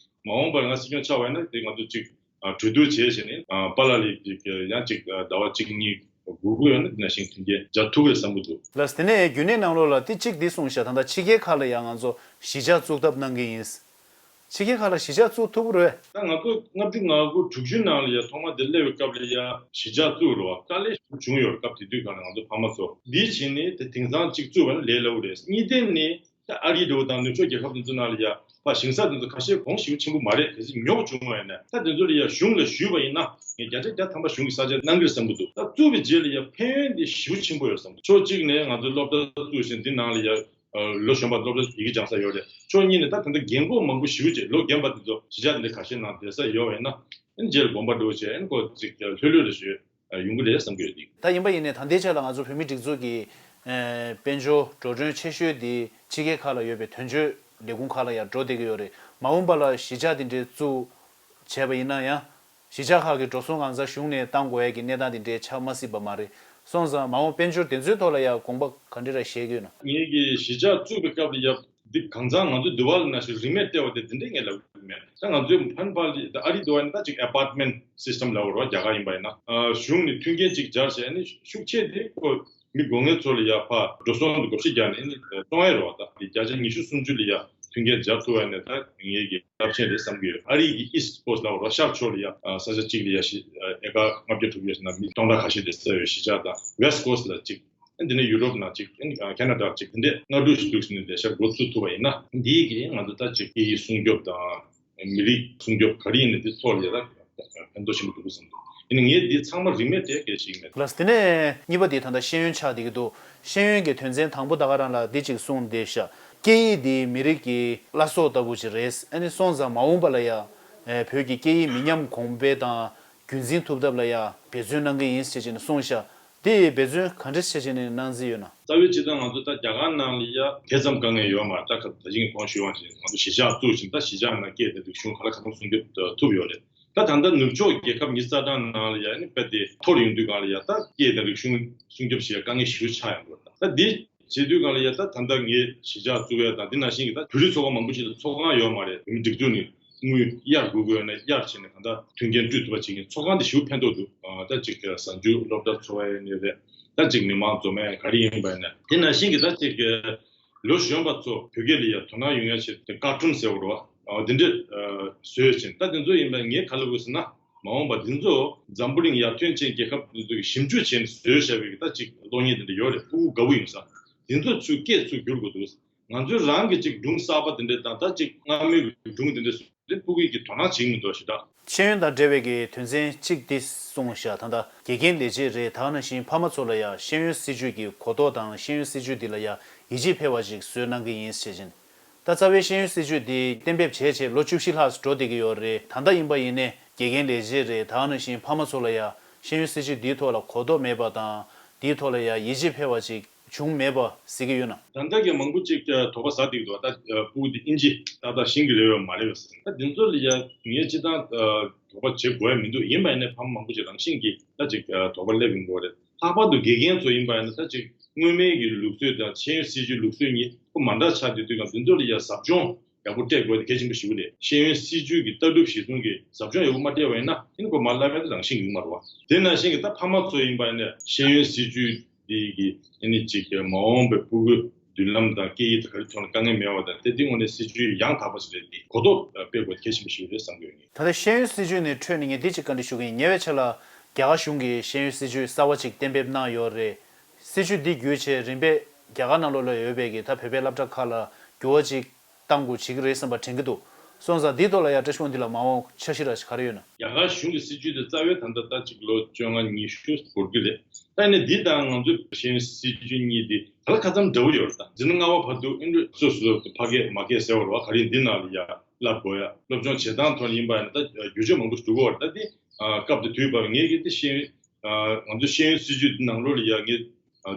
མ་འོངས་པར་ང་སྲིད་སྐྱོང་ཆགས་པ་ཡིན་ན་དེ་ང་ཚོ་གཅིག་ཨ་གྲོས་བསྡུར་བྱས་བྱས་ནས་ཨ་པཱ་ལགས་ལ་ཡང་གཅིག་ཨ་ཟླ་བ་གཅིག་གཉིས་དགོས་ཀྱི་ཡོད་ན་དེ་ནང་བཞིན་མཐུན་རྐྱེན་སྦྱར་ཐུབ་ཀྱི་རེད་བསམ་གྱི་འདུག་ལགས། དེ་ནས་རྒྱུན་གནས་ནང་ལོགས་ལ་དེ་གཅིག་འདི་གསུངས་ཤག་ད་ལྟ་ཕྱི་རྒྱལ་ཁག་ལ་ཡང་ང་ཚོ་གཞིས་ཆགས་བཙུགས་ཐབས་གནང་གི་ཡིན། ཕྱི་རྒྱལ་ཁག་ལ་གཞིས་ཆགས་བཙུགས་ཐུབ་ཀྱི་རེད། ད་ང་ཚོ་ལྔ་བཅུ་ང་དགུ་དྲུག་ཅུ་ནང་ལ་ཡ་ཐོག་མ་དེ་སླེབས་པའི་སྐབས་ལ་ཡ་གཞིས་ཆགས་བཙུགས་རེད་བ། དཀའ་ལས་ཞེ་པོ་བྱུང་ཡོད་རེད། སྐབས་དེ་དུས་ག་ལ་ང་ཚོ་ཕ་མ་ཚོ་འདི་བྱས་ནས་དེ་དེང་སང་གཅིག་བཙུགས་པ་ན་ལས་སླ་པོ་རེད། གཉིས་ལྡན་ནི། ད་ཨ་རི་འདྲ་བོ་དང་ནུབ་ཕྱོགས་རྒྱལ་ཁབ་དེ་ཚོ་ནང་ལ་ཡ་ཕ་ཞིང་ས་དེ་ཚོ་ཁ་ཤས་གོང་ཞེ་པོ་ཆེན་པོ་མ་རེད། གལ་སྲིད་ཉོ་བྱུང་བ་ཡིན་ན་ད་དེ་ཚོ་ལ་ཡ་གཞུང་ལ་ཞུས་པ་ཡིན་ན་ངས་བརྒྱ་ཆ་བརྒྱ་ཐམ་པ་གཞུང་གི་ས་ཆ་གནང་གི་རེད་བསམ་གྱི་འདུག་ད་བཙུགས་པའི་རྗེས་ལ་ཡ་ཕན་ཡོན་དེ་ཞེ་པོ་ཆེན་པོ་ཡོད་བསམ་གྱི་འདུག་ཕྱོགས་གཅིག་ནས་ང་ཚོ་སློབ་གྲྭ་བཙུགས་ཤིང་འདི་ནང་ལ་ཡ་ལོ་གཞོན་པ་སློབ་གྲྭ་ཡི་གེ་སྦྱང་ས་ཡོད་རེད། ཕྱོགས་གཉིས་ནས་ད་ད་ལྟ་རྒན་འཁོགས་མང་པོ་ཞེ་པོ་ཅིག་ལོ་རྒན་པ་དེ་ཚོ་གཞིས་ཆགས་འདི་འདྲ་ཁ་ཤས་ནང་བསྡད་ས་ཡོད་པ་ཡིན་ན་ཨ་ནི་རྗེས་ལ་དགོངས་པ་འགྲོ་བྱས་ཨ་ནི་ཁོ་ཅིག་ལྷོད་ལྷོད་ལ་བཞུགས། ཡོང་གི་རེད་བསམ་གྱི་ཡོད་དེ། ད་ཡིན་པ་ཡིན་ནའི་ད་ལྟའི་ཆ་ལ་ང་ཚོ་བོད་མིའི་སྒྲིག་འཛུགས་ཀྱི་ཨེ་དཔལ་འབྱོར་འགྲོ་གྲོན་ཆེ་ཤོས་དེ་ཕྱི་རྒྱལ་ཁག་ལ་ཡོད་པའི་དོན་གཅོད་ལས་ཁུངས་ཁག་ལ་ཡང་འགྲོ་བསྡད་ཀྱི་ཡོད་རེད། མ་འོངས་པ་ལ་གཞིས་ཆགས་དེ་འདྲའི་བཙུགས་བྱས་པ་ཡིན་ན་ཡང་གཞིས་ཆགས་ཁག་གི་འགྲོ་སོང་གང་ཟག་གཞུང་ནས་བཏང་དགོས་ཡ་གི་གནས་སྟངས་དེ་འདྲའི་ཆགས་མ་སྲིད་པ་མ་རེད། སོང་ཙང་མ་འོངས་དཔལ་འབྱོར་དེ་ཚོའི་ཐོག་ལ་ཡང་དགོངས་པ་ག་འདྲ་ར་བཞེས་ཀྱི་ཡོད་ན། ངེད་ཀྱི་གཞིས་ཆགས་བཙུགས་པའི་སྐབས་ལ་ཡ། འདི་གང་ཚང་ང་ཚོ་འདི་བ་ལ་ན་ཞིག་རིན་མེད་སྤྲད་པ་དེ་འདི་འདྲའི་ངས་ལབ་ཀྱི་མེད། ད་ང་ཚོའི་ཕན་པ་ལི་ད་ཨ་རི་འདི་བ་ནི་ད་ཅིག་ཨེ་པར་ཊི་མེན་ཊི་སིས་ཊམ་ལབ་རོ་རྒྱ་གར་ཡིན་པ་ཡིན་ན། གཞུང་ནས་མཐུན་རྐྱེན་ཅིག་སྦྱར་བྱས་ནས་ཤུགས་ཆེ་དེ་ཁོ་མི་དགོས་མཁན་ཚོ་ལ་ཡ་ཕ་འགྲོ་སོང་དུ་བགོ་བཤའ་རྒྱག་ནས་ནི་གཏོང་ཡ་རོ། ད་འདི་བརྒྱ་ཆ་ཉི་ཤུ་སུམ་ཅུ་ལ་ཡ་མཐུན་རྐྱེན་སྦྱར་ཐུབ་པ་ནས་ད་ངེད་ཀྱི་རླབས་ཆེན་རེད་བསམ་གྱི་ཡོད། ཨ་རི་གི་ཨི་སི་ཊི་ཀོ་སི་ལབ་རོ་ཤར་ཕྱོགས་ལ་ཡ་ས་ཆ་གཅིག་ལ་ཡ་ཤི་ཨེ་ཀར་ལྔ་བརྒྱ་དྲུག་བརྒྱ་ཟེར་ན་མི་སྟོང་ཕྲག་ཁ་ཤས་དེ་ས་ཡོད་གཞིས་ཆགས་དང་ཝེ་སི་ཊི་ཀོ་སི་ལ་གཅིག་འདི་ནས་ཡུ་རོབ་ནང་གཅིག་ཁེ་ན་ཌ་གཅིག་འདི་འདྲས་སྔ་དྲོ་ཞིག་འདུག་ཟེར་ནས་ལས་ཤག་འགོ་བཙུགས་ཐུབ་པ་ཡིན་ན་འདིའི་གི་ང་ཚོ་ད་གཅིག་སྐད་ཡིག་སྲུང་སྐྱོབ་དང་མི་རིགས་སྲུང་སྐྱོབ་ག་རེ་ཡིན་ནའི་འདི་ཐོག་ལ་ཡ་ད་ཕན་ཐོགས་ཆེན་པོ་འདུག་བསམ་འདུག་ཡིན་ནའི་ངས་འདི་ཚང་མ་རིན་མེད་སྤྲད་སྐད་ཞིག་མེད། ལགས། དེ་ནས་གཉིས་པ་འདི་ད་ལྟ་ཤེས་ཡོན་ཆགས་བསྡད་ཀྱི་འདུག་ཤེས་ཡོན་གྱི་དོན་ཚན་དང་པོ་ད་ག་རང་ལ་འདི་གཅིག་གསུངས་བསྡད་ཤག་སྐད་ཡིག་འདི་མི་རིགས་ཀྱི་བླ་སྲོག་ལྟ་བུ་ཅིག་རེད། ཨ་ནི་སོང་ཙང་མ་འོངས་པ་ལ་ཡ་བོད་ཀྱི་སྐད་ཡིག་མི་ཉམས་གོང་འཕེལ་དང་རྒྱུན་འཛིན་ཐུབ་ཐབས་ལ་ཡ་འབད་བརྩོན་གནང་གི་ཡིན་ཞེས་བྱས་ནས་གསུངས་ཤག་དེ་ཡི་འབད་བརྩོན་ག་འདྲ་བྱས་བྱས་ནས་གནང་རྩིས་ཡོད་ན། རྩ་བའི་སྤྱིར་བཏང་ང་ཚོ་ད་རྒྱ་གར་ནང་ལ་ཡ་དེ་ཙམ་དཀའ་ངལ་ཡོད་མ་རེད། ད་ཁ་ད་ཅིང་གོང་ཞུས་པ་བཞིན་ང་ཚོ་གཞིས་ཆགས་བཙུགས་ཤིང་ད་གཞིས་ཆགས་ནང་སྐད་དང་རིག་གཞུང་ག་ལ་གང་འཚམ་སྲུང་སྐྱོབ་ཐུབ་ཡོད་རེད། ད་ད་ལྟ་ནུབ་ཕྱོགས་རྒྱལ་ཁབ་ཉི་ཤུ་རྩ་གྲངས་ནང་ལ་ཡ་ནི་དཔེ་དེ་མཐོ་རུ་ཡོང་དུས་སྒང་ལ་ཡ་ད་སྐད་དང་རིག་གཞུང་སྲུང་སྐྱོབ་བྱེད་ཡ་དཀའ་ངལ་ཞེ་པོ་ཆགས་ཡོང་གི་རེད། ད་འདི་བྱེད་དུས་སྒང་ལ་ཡ་ད་ད་ལྟ་ངས་གཞིས་ཆགས་བཙུགས་ཡ་དང་འདི་ནང་བཞིན་གྱི་ད་བོད་རིགས་ཚོགས་པ་མང་པོ་ཞིག་ལ་ཚོགས་ཁང་ཡོད་མ་རེད། བོད་མི་སྒྲིག་འཛུགས་ནས་དངུལ་གཡར་དགོས་དགོས་ན་གཡར་བྱས་ནས་གང་ལྟར་མཐུན་རྐྱེན་སྤྲོད་ཐུབ་པ་བྱེད་མཁན་ཚོགས་ཁང་དེ་ཞེ་པོ་ཕན་ཐོགས་འདུག་ད་ཅིག་གཟའ་མཇུག་སློབ་གྲྭ་ཚོགས་ཡ་ཡིན་ནའི་རེད། ད་ཅིག་མི་མང་འཛོམས་ཡ་ག་རེ་ཡིན་པ་ཡིན་ན་དེ་ནང་བཞིན་གྱི་ད་ཅིག་ལོ་གཞོན་པ་ཚོ་བོད་སྐད་ལ་ཡ་དོ་སྣང་ཡོང་ཡ་ཆེད་དུ་ཀར་ཊུན་ཟེར་བ་རེད་བ། འདི་འདྲ་བཟོས་ཕྱིན་ད་དེ་ཚོ་ཡིན་པ་ངས་ག་ལབ་དགོས་ཟེར་ན། མ་འོངས་པ་འདི་ཚོ་འཛམ་བུ་གླིང་ཡར་ཐོན་ཅན་རྒྱལ་ཁབ་འདི་ཚོ་གིས་ཞིབ་འཇུག་བྱས་ནས་བཟོས་བཞག་པའི་ད་ཅིག་གློག་བརྙན་འདི་འདྲ་ཡོད་རེད། ཕྲུ་གུ་དགའ་པོ་ཡོང་ས་འདི་ཚོ་ཚུར་སྐད་ཚུར་བསྒྱུར་དགོས་འདུག་ང་ཚོའི་རང་གི་ཅིག་སྒྲུང་གསར་པ་འདི་འདྲ་དང་ད་ཅིག་སྔ་མོའི་གི་སྒྲུང་འདི་འདྲ་བཟོས་ཏེ་ཕྲུ་གུ་ཡིས་ཀྱི་དོ་སྣང་བྱེད་ཀྱི་མི་འདུག་ཞེ་དྲག་ཤེས་ཡོན་དང་འབྲེལ་བའི་གི་དོན་ཚན་གཅིག་འདི་གསུངས་བཞག་ད་ལྟ་དགེ་རྒན་ལས་བྱེད་རེད། ད་ག་ནང་བཞིན་ཕ་མ་ཚོ་ལ་ཡང་ཤེས་ཡོན་སྲིད་བྱུས་ཀྱི་གོ་རྟོགས་དང་ཤེས་ཡོན་སྲིད་བྱུས་འདི་ལ་ཡང་ཡིད་ཆེས་འཕེར་བ་ཞིག་བཟོས་གནང་གི་ཡིན་ཞེས་བཞིན། ད་རྩ་བའི་ཤེས་ཡོན་སྲིད་བྱུས་འདི་གཏན་འབེབས་བྱས་བྱས་ལོ་བཅུ་བཞི་ལྷག་འགྲོ་བསྡད་ཀྱི་ཡོད་རེད། ད་ལྟ་ཡིན་པ་ཡིན་ནའི་དགེ་རྒན་ལས་བྱེད་རེད། ད་ག་ནང་བཞིན་ཕ་མ་ཚོ་ལ་ཡང་ཤེས་ཡོན་སྲིད་བྱུས་འདིའི་ཐོག་ལ་གོ་རྟོགས་མེད་པ་དང་འདིའི་ཐོག་ལ་ཡང་ཡིད་ཆེས་འཕེར་བ་ཅིག་བྱུང་མེད་པ་གཟིགས་ཀྱི་ཡོད་ན། ད་ལྟ་གི་མང་པོ་ཅིག་དོགས་པ་ཟ་བསྡད་ཀྱི་འདུག་ད་ཕྲུ་གུ་འདི་ཨིན་ཇི་ཏག་ཏག་ཤེས་ཀྱི་རེད་བས་མ་རེད་བས། ད་འདི་ཚོ་ལ་ཡང་ངས་སྤྱིར་བཏང་དོགས་པ་བྱེད་དགོས་ཡ་མི་འདུག་ཡིན་པ་ཡིན་ནའི་ཕ་མ་མང་པོ་ཅིག་རང་བཞིན་གྱིས་ད་ཅིག་དོགས་པ་སླེབས་ཡོང་གི་རེད། ལྷག་པར་དུ་དགེ་རྒན་ཚོ་ཡིན་པ་ཡིན་ན་ད་ཅིག་སྔོན་མའི་གི་ལུགས་སྲོལ་དང་ཤེས་ཡོན་སྲིད་བྱུས་ལུགས་སྲོལ་གཉིས་ཁོ་མ་འདྲ་ཆགས་བསྡད་དུས་ཀྱང་འདི་ཚོ་ལ་ཡ་ཟབ་སྦྱོང་ཡག་པོ་སྤྲད་དགོས་དེ་གལ་ཆེན་པོ་ཞིག་རེད། ཤེས་ཡོན་སྲིད་བྱུས་ཀྱི་ལྟ་གྲུབ་གཞིར་བཟུང་གི་ཟབ་སྦྱོང་ཡག་པོ་མ་སྤྲད་པ་ཡིན་ན་ཨ་ནི་ཁོ་མར་བསླབ་ཡ་དེ་རང་བཞིན་ཡོང་མ་རེད་བ། དེ་ནང་བཞིན་གྱི་ད་ཕ་མ་ཚོ་ཡིན་པ་ཡིན་ན་ཤེས་ཡོན་སྲིད་བྱུས་འདི་གི་ཨ་ནི་ཅིག་མ་འོངས་པའི་ཕྲུ་གུ་མདུན་ལམ་དང་སྐད་ཡིག་དང་ག་རེ་ཐོག་ནས་དཀའ་ངལ་མེད་པ་དང་དེ་འདི་དངོས་གནས་སྲིད་བྱུས་ཡང་དག་པ་ཞིག་རེད། འདི་གོ་རྟོགས་སྤེལ་དགོས་དེ་གལ་ཆེན་པོ་ཞིག་རེད་བསམ་གྱི་ཡོད། ད་ལྟ་ཤེས་ཡོན་སྲིད་བྱུས་ནས་འཕྲོས་ནས་ངས་འདི་གཅིག་བཀའ་འདྲི་ཞུ་གི་ཡིན། ཉེ་བའི་ཆར་ལ་རྒྱ་གར་གཞུང་གིས་ཤེས་ཡོན་སྲིད་བྱུས་གསར་བ་ཅིག་གཏན་འབེབས་གནང་ཡོད་རེད། སྲིད་བྱུས་འདི་བརྒྱུད་བྱས་རིམ་པས་རྒྱ་གར་ནང་ལོགས་ལ་ཡོད་པའི་གི་ད་བོད་པའི་སློབ་གྲྭ་ཁག་ལ་འགྱུར་བ་ཅིག་ བཏང་དགོས་བྱེད་ཀྱི་རེད་བསམ་པ་དྲན་གྱི་འདུག་སོང་ཙང་འདིའི་ཐོག་ལ་ཡ་བཀྲ་ཤིས་དབང་འདུས་ལགས་མ་འོངས་འཆར་གཞི་ར་ཞིག་ག་རེ་ཡོད་ན། རྒྱ་གར་གཞུང་གི་སྲིད་བྱུས་དེ་རྩ་བའི་ད་ལྟ་ད་ཅིག་ལོ་བཅོ་ལྔ་ཉི་ཤུ་འགོར་གྱི་རེད། ད་ནི་འདི་དང་ང་ཚོའི་ཤེས་ཡོན་སྲིད་བྱུས་གཉིས་འདི་ད་ལ་ཁ་ཙམ་འདྲ་བོ་ཡོད་རེད། ད་འཛིན་གྲྭ་ལྔ་པ་བར་དུ་ཨིན་འགྲོ་སོ་སོ་ཕ་སྐད་མ་སྐད་ཟེར་བ་རེད་བ། ག་རེ་འདི་ནང་ལ་ཡ་བསླབ་དགོས་ཡ། སློབ་སྦྱོང་བྱེད་སྟངས་ཐོག་ནས་ཡིན་པ་ཡིན་ན་ད་བསྒྱུར་བཅོས་མང་པོ་ཞིག་འགྲོ་གི་ཡོད་རེད། ད་འདི་སྐབས་དེ་དུས་བབ་ངེད་ཀྱི་དེ་ཤེས་ཡོན་ང་ཚོའི་ཤེས་ཡོན་སྲིད་བྱུས་འདི་ནང་ལོགས་ལ་ཡ་ངས་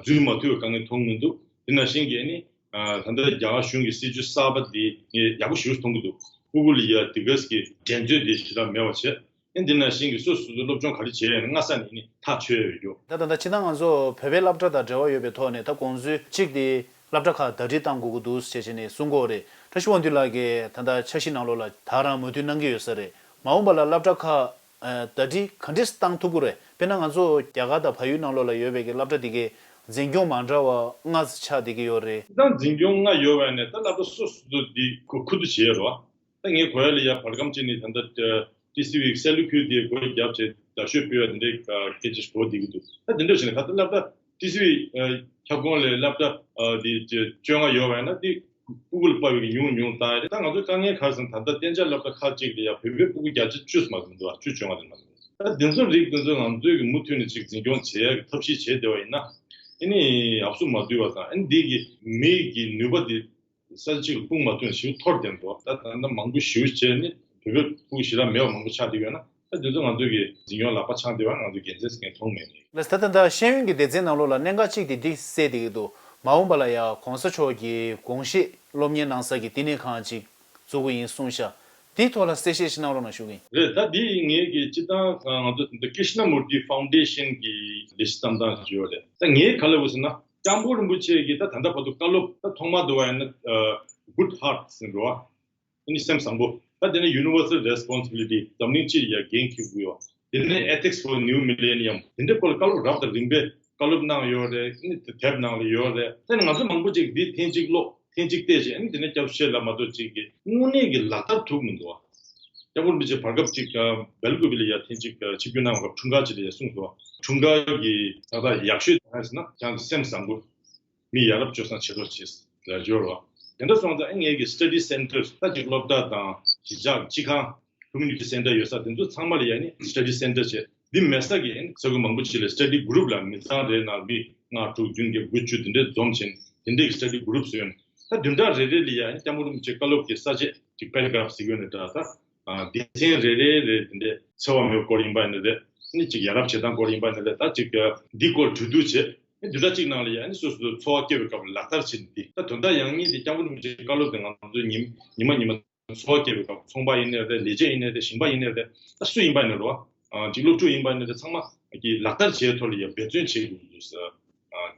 འཛུལ་མ་ཐུབ་པའི་དཀའ་ངལ་མཐོང་མི་འདུག་དེ་ནང་བཞིན་གྱི་ནི་ད་ལྟ་རྒྱ་གར་གཞུང་གི་སྲིད་བྱུས་གསར་པ་འདི་ངས་ཡག་པོ་ཞེ་པོ་མཐོང་གི་འདུག་སྤུ་གུ་ལ་ཡ་དེ་གས་ཀྱི་འགྲན་རྩོད་འདི་ཞེ་དྲག་མེད་པ་བྱས། ཨེ་འདི་ནང་བཞིན་གྱི་སོ་སོ་སོ་སློབ་སྦྱོང་ག་རེ་བྱས་ཡོད་ན་སྔ་ས་ནས་ནི་ཐག་ཆོད་ཡོད་རྒྱུ། ད་ད་ལྟ་སྤྱིར་བཏང་ང་ཚོ་བོད་པའི་སློབ་གྲྭ་དང་འབྲེལ་བ་ཡོད་པའི་ཐོག་ནས་ད་དགོངས་ཚུལ་གཅིག་དེ་སློབ་གྲྭ་ཁག་ཟླ་སྒྲིལ་བཏང་དགོས་ཀྱི་འདུག་ཟེར་བྱས་ནས་གསུང་གི་ཡོད་རེད། བཀྲ་ཤིས་དབང་འདུས་ལགས་ཀྱིས་ད་ལྟ་འཆར་གཞི་ནང་ལོགས་ལ་ད་རང་མོས་མཐུན་གནང་གི་ཡོད་ས་རེད། མ་འོངས་པ་ལ་སློབ་གྲྭ་ཁག་ཟླ་སྒྲིལ་ག་འདྲས་བཏང་ཐུབ་ཀྱི་རེད། དཔེར་ན་ང་ཚོ་རྒྱ་གར་དང་བལ་ཡུལ་ནང་ལོགས་ལ་ཡོད་པའི་གི་སློབ་གྲྭ་དེ་གའི་འཛིན་སྐྱོང་མ་འདྲ་བ་ལྔ་ཙམ་ཆགས་བསྡད་ཀྱི་ཡོད་རེད། ད་འཛིན་སྐྱོང་ལྔ་ཡོད་པ་ནས་ད་སློབ་གྲྭ་སོ་སོ་སོ་འདི་ཁུ་ཁུ་བསྡུ་བྱས་ཡོད་རེད་བ། ད་ངས་གོ་ཡ་ལ་ཡ་བར་སྐམ་ཅིག་ནི་ད་ལྟ་ཏི་སི་ཝི་སེ་ལུ་ཁུལ་དེ་སྒོ་བརྒྱབ་བྱས་རྒྱ་ཤོད་སྤེལ་བ་དེ་འདྲའི་སྐད་ཆ་ཞིག་གོ་བསྡད་ཀྱི་འདུག་ད་དེ་འདྲ་བྱས་ནས་ད་ལྟ་སློབ་གྲྭ་ཏི་སི་ཝི་ཁྱབ་ཁོངས་ལས་སློབ་གྲྭ་དེ་བཅོ་ལྔ་ཡོད་པ་ཡིན་ན་དེ་སྤུ་གུ་ལ་དཔག་པའི་ཉུང་ཉུང་བཏང་ཡ་རེད། ད་ང་ཚོའི་དཀའ་ངལ་ག་རེ་ཟེར་ན་ད་ལྟ་གཏན་འཇགས་སློབ་གྲྭ་ཁག་ཅིག་ལ་ཡ་བོད་པའི་སྤུ་གུ་བརྒྱ་ཆ་བཅུ་ཙམ་མ་གཏོགས་མི་འདུག་བ། བཅུ་བཅོ་ལྔ་དེ་མ་གཏོགས། ད་དེ་ཚོ་རིགས་དེ་ཚོ་ང་ཚོས་ཀྱི་མུ་མཐུད་ནས་ཅིག་འཛིན་སྐྱོང་བྱེད་ཡ་གི་ཐབས་ཤེས་བྱས་བསྡད་པ་ཡིན་ན་ཨ་ནི་ཡག་སུ་མ་བསྡུས་པ་དང་ཨ་ནི་འདི་གི་མི་གི་ནུས་པ་དེ། ས་གཅིག་ལ་སྤུངས་མ་ཐོན་ཞིག་འཐོར་བསྡད་འདུག་ད་ད་ལྟ་མང་པོ་ཞེ་པོ་བྱས་ནས་བོད་པའི་སྤུ་གུ་ཞེ་དྲག་མེད་པ་མང་པོ་ཆགས་བསྡད་ཡོད་ན་ད་དེ་ཚོ་ང་ཚོ་གི་འཛིན་སྐྱོང་ལག་པ་འཆང་བསྡད་པ་ང་ཚོ་དགེ་མཚན་ཟེར་མཁན་མཐོང་མེད་ནས། ལགས་ད་ད་ལྟ་ཤེས་ཡོན་གྱི་སྡེ་ཚན་ནང་ལོགས་ལ་གནད་འགག་གཅིག་དེ་འདི་གསལ་བསྡད་ཀྱི་འདུག་མ་འོངས་པ་ལ་ཡ་གོང་ས་མཆོག་གི་དགོངས་བཞེད་སློབ་གཉེར་གནང་ས་གི་བསྟི་གནས་ཁང་ཅིག་བཙུགས་ཀྱི་ཡིན་གསུངས་ཤག་དེའི་ཐོག་ལ་གསལ་བཤད་ཅིག་གནང་རོགས་གནང་ཞུ་གི་ཡིན། རེད། ད་འདི་ངེད་ཀྱི་སྤྱིར་བཏང་ང་ཚོ་ད་ལྟ་ཀྲིཤ་ན་མུར་ཏི་ཕའུན་ཌེ་ཤན་གྱི་ལས་གཞི་བརྩམས་སྟངས་ཅིག་ཡོད་རེད། ད་ངས་ག་ལབ་དགོས་ཟེར་ན། སྐྱབས་མགོན་རིན་པོ་ཆེ་གིས་ད་ད་ལྟ་བར་དུ་བཀའ་སློབ་ད་ཐོག་མར་འདུག་བ་ཡིན་ན་Good Heart ཟེར་འགྲོ་བ། ཨ་ནི་སེམས་བཟང་པོ། ད་དེ་ནས་Universal Responsibility འཛམ་གླིང་སྤྱི་ཡི་ཡ་འགན་འཁྱེར་དགོས་ཡོད། དེ་ནས་Ethics for New Millennium དེ་འདྲའི་སྐོར་ལ་བཀའ་སློབ་རབ་དང་རིམ་པས་བཀའ་སློབ་གནང་ཡོད་རེད། ཨ་ནི་དེབ་ནང་ལ་ཡོད་རེད། དེ་ནས་ང་ཚོ་མང་པོ་ཅིག་འདི་ཐེངས་གཅིག་ཀློག་ཐེངས་གཅིག་བལྟས་བྱས་ཨ་ནི་དེ་ནས་སྐྱབས་བཅོལ་ལ་མ་གཏོགས་ཅིག་གི་དངོས་གནས་ཀྱི་ལག་བསྟར་ཐུབ་མི་འདུག་བ། སྐྱབས་མགོན་རིན་པོ་ཆེ་བར་སྐབས་ཅིག་སྦེལ་ཀོབ་ལ་ཡ་ཐེངས་གཅིག་ཆིབས་བསྒྱུར་གནང་སྐབས་འཁྲུངས་སྐར་ཅིག་ལ་ཡ་གསུངས་སོང་། འཁྲུངས་སྐར་གྱི་ད་ལྟ་ཡག་ཤོས་ད་ཟེར་ན་ཁྱེད་རང་ཚོ་སེམས་བཟང་པོ། མི་ཡ་རབས་སྤྱོད་བཟང་བྱེད་རོགས་བྱེད་ལ་འབྱོར་བ། དེ་འདྲ་སོང་ཙང་ངེད་ཀྱི་Study Centre ད་ཅིག་སློབ་གྲྭ་དང་གཞིས་ཆགས་སྤྱི་ཁང་Community Centre ཡོད་ས་དེ་ཚོ་ཚང་མ་ལ་ཡ་ནི་Study Centre བྱས་འདི་མེད་ས་གི་ས་ཁུལ་མང་པོ་ཅིག་ལ་Study Group ལ་མི་ཚང་རེ་ནང་མི་ལྔ་དྲུག་བདུན་བརྒྱད་དགུ་བཅུ་དེ་འདྲའི་འཛོམས་བྱས་དེ་འདྲའི་Study Group བཟོས་ཡོད། ད་བདུན་ཕྲག་རེ་རེ་ལ་ཡ་ནི་སྐྱབས་མགོན་རིན་པོ་ཆེ་བཀའ་སློབ་ཀྱི་ས་བཅད་ཅིག་paragraph ཟེར་གྱི་ཡོད་ནི་འདྲ་ད། སྡེ་ཚན་རེ་རེ་རེ་དེ་འདྲའི་འཚེ་བ་མེད་སྐོར་ཡིན་པ་ནི་རེད། ནི་ཅིག་ཡ་རབས་བྱེད་སྟངས་སྐོར་ཡིན་པ་ནི་རེད། ད་ཅིག་འདི་སྐོར་གྲོས་བསྡུར་བྱེད། ནི་བདུན་ཕྲག་གཅིག་ནང་ལ་ཡ་ནི་སོ་སོ་ཚོར་བ་སྐྱེ་བའི་སྐབས་ལག་བསྟར་བྱེད་འདི་ད་དོན་དག་ཡང་སྙིང་དེ་སྐྱབས་མགོན་རིན་པོ་ཆེའི་བཀའ་སློབ་དེ་ང་ཚོ་ཉིན་ཉི་མ་ཉི་མ་ཚོར་བ་སྐྱེ་བའི་སྐབས་ཚོང་པ་ཡིན་ནའི་རེད། ལས་བྱེད་ཡིན་ནའི་རེད། ཞིང་པ་ཡིན་ནའི་རེད། ད་སུ་ཡིན་པ་ནི་རེད། ཅིག་སློབ་ཕྲུག་ཡིན་པ་ནི་རེད། ཚང་མ་གི་ལག་བསྟར་བྱེད་ཐོག་ལ་ཡ་འབད་བརྩོན་བྱེད་དགོས་འདུག་ཟེར།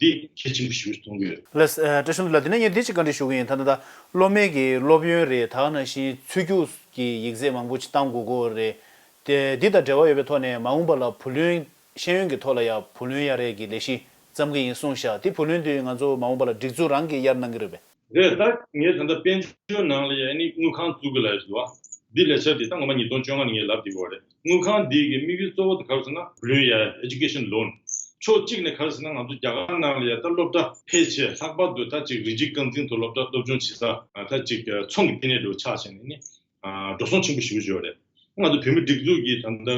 འདི་གལ་ཆེན་པོ་ཞིག་མཐོང་གི་ཡོད། ལགས་བཀྲ་ཤིས་དོན་ལགས། དེ་ནས་ངས་འདི་ཅིག་བཀའ་འདྲི་ཞུ་གི་ཡིན། ད་ལྟ་ད་སློབ་མའི་གི་སློབ་ཡོན་རེད། ད་ག་ནང་བཞིན་ཚུད་རྒྱུགས་ཀྱི་ཡིག་ཚད་མང་པོ་ཅིག་བཏང་དགོས་ཀྱི་རེད། དེ་འདི་དང་འབྲེལ་བ་ཡོད་པའི་ཐོག་ནས་མ་འོངས་པ་ལ་བུ་ལོན་ཤེས་ཡོན་གྱི་ཐོག་ལ་ཡ་བུ་ལོན་གཡར་ཡས་ཀྱི་ལས་གཞི་བརྩམ་གྱི་ཡིན་གསུངས་ཤག་དེ་བུ་ལོན་དེ་ང་ཚོ་མ་འོངས་པ་ལ་སྒྲིག་འཛུགས་རང་གིས་གཡར་གནང་གི་རེད་པས། རེད། ད་ངས་ད་ལྟ་དཔལ་འབྱོར་ནང་ལ་ཡ་ནི་དངུལ་ཁང་བཙུགས་གི་ལབ་ཡོད་པ། འདི་ལས་འཆར་འདི་ད་ངོ་མ་ཉིས་སྟོང་བཅོ་ལྔ་ནས་ངས་ལབ་བསྡད་ཡོད་རེད། དངུལ་ཁང་འདི་གི་དམིགས་ཡུལ་གཙོ་བོ་དེ་ག་རེ་ཟེར་ན་བུ་ལོན་ཡ་education loan། ཕྱོགས་གཅིག་ནས་ག་རེ་ཟེར་ན་ང་ཚོ་རྒྱ་གར་ནང་ལ་ཡ་ད་སློབ་གྲྭ་ཕལ་ཆེར་ལྷག་པར་དུ་ད་ཅིག་རིགས་གཅིག་རྐང་འཛིན་དུ་སློབ་གྲྭ་སློབ་སྦྱོང་བྱེད་ས་ད་ཅིག་ཚོང་གི་བསྟི་གནས་འདྲ་བོ་ཆགས་བྱས་ནས་ནི་འགྲོ་སོང་ཆེན་པོ་ཞེ་པོ་ཅིག་ཡོད་རེད། ང་ཚོ་བོད་མི་སྒྲིག་འཛུགས་ཀྱི་ད་ལྟ་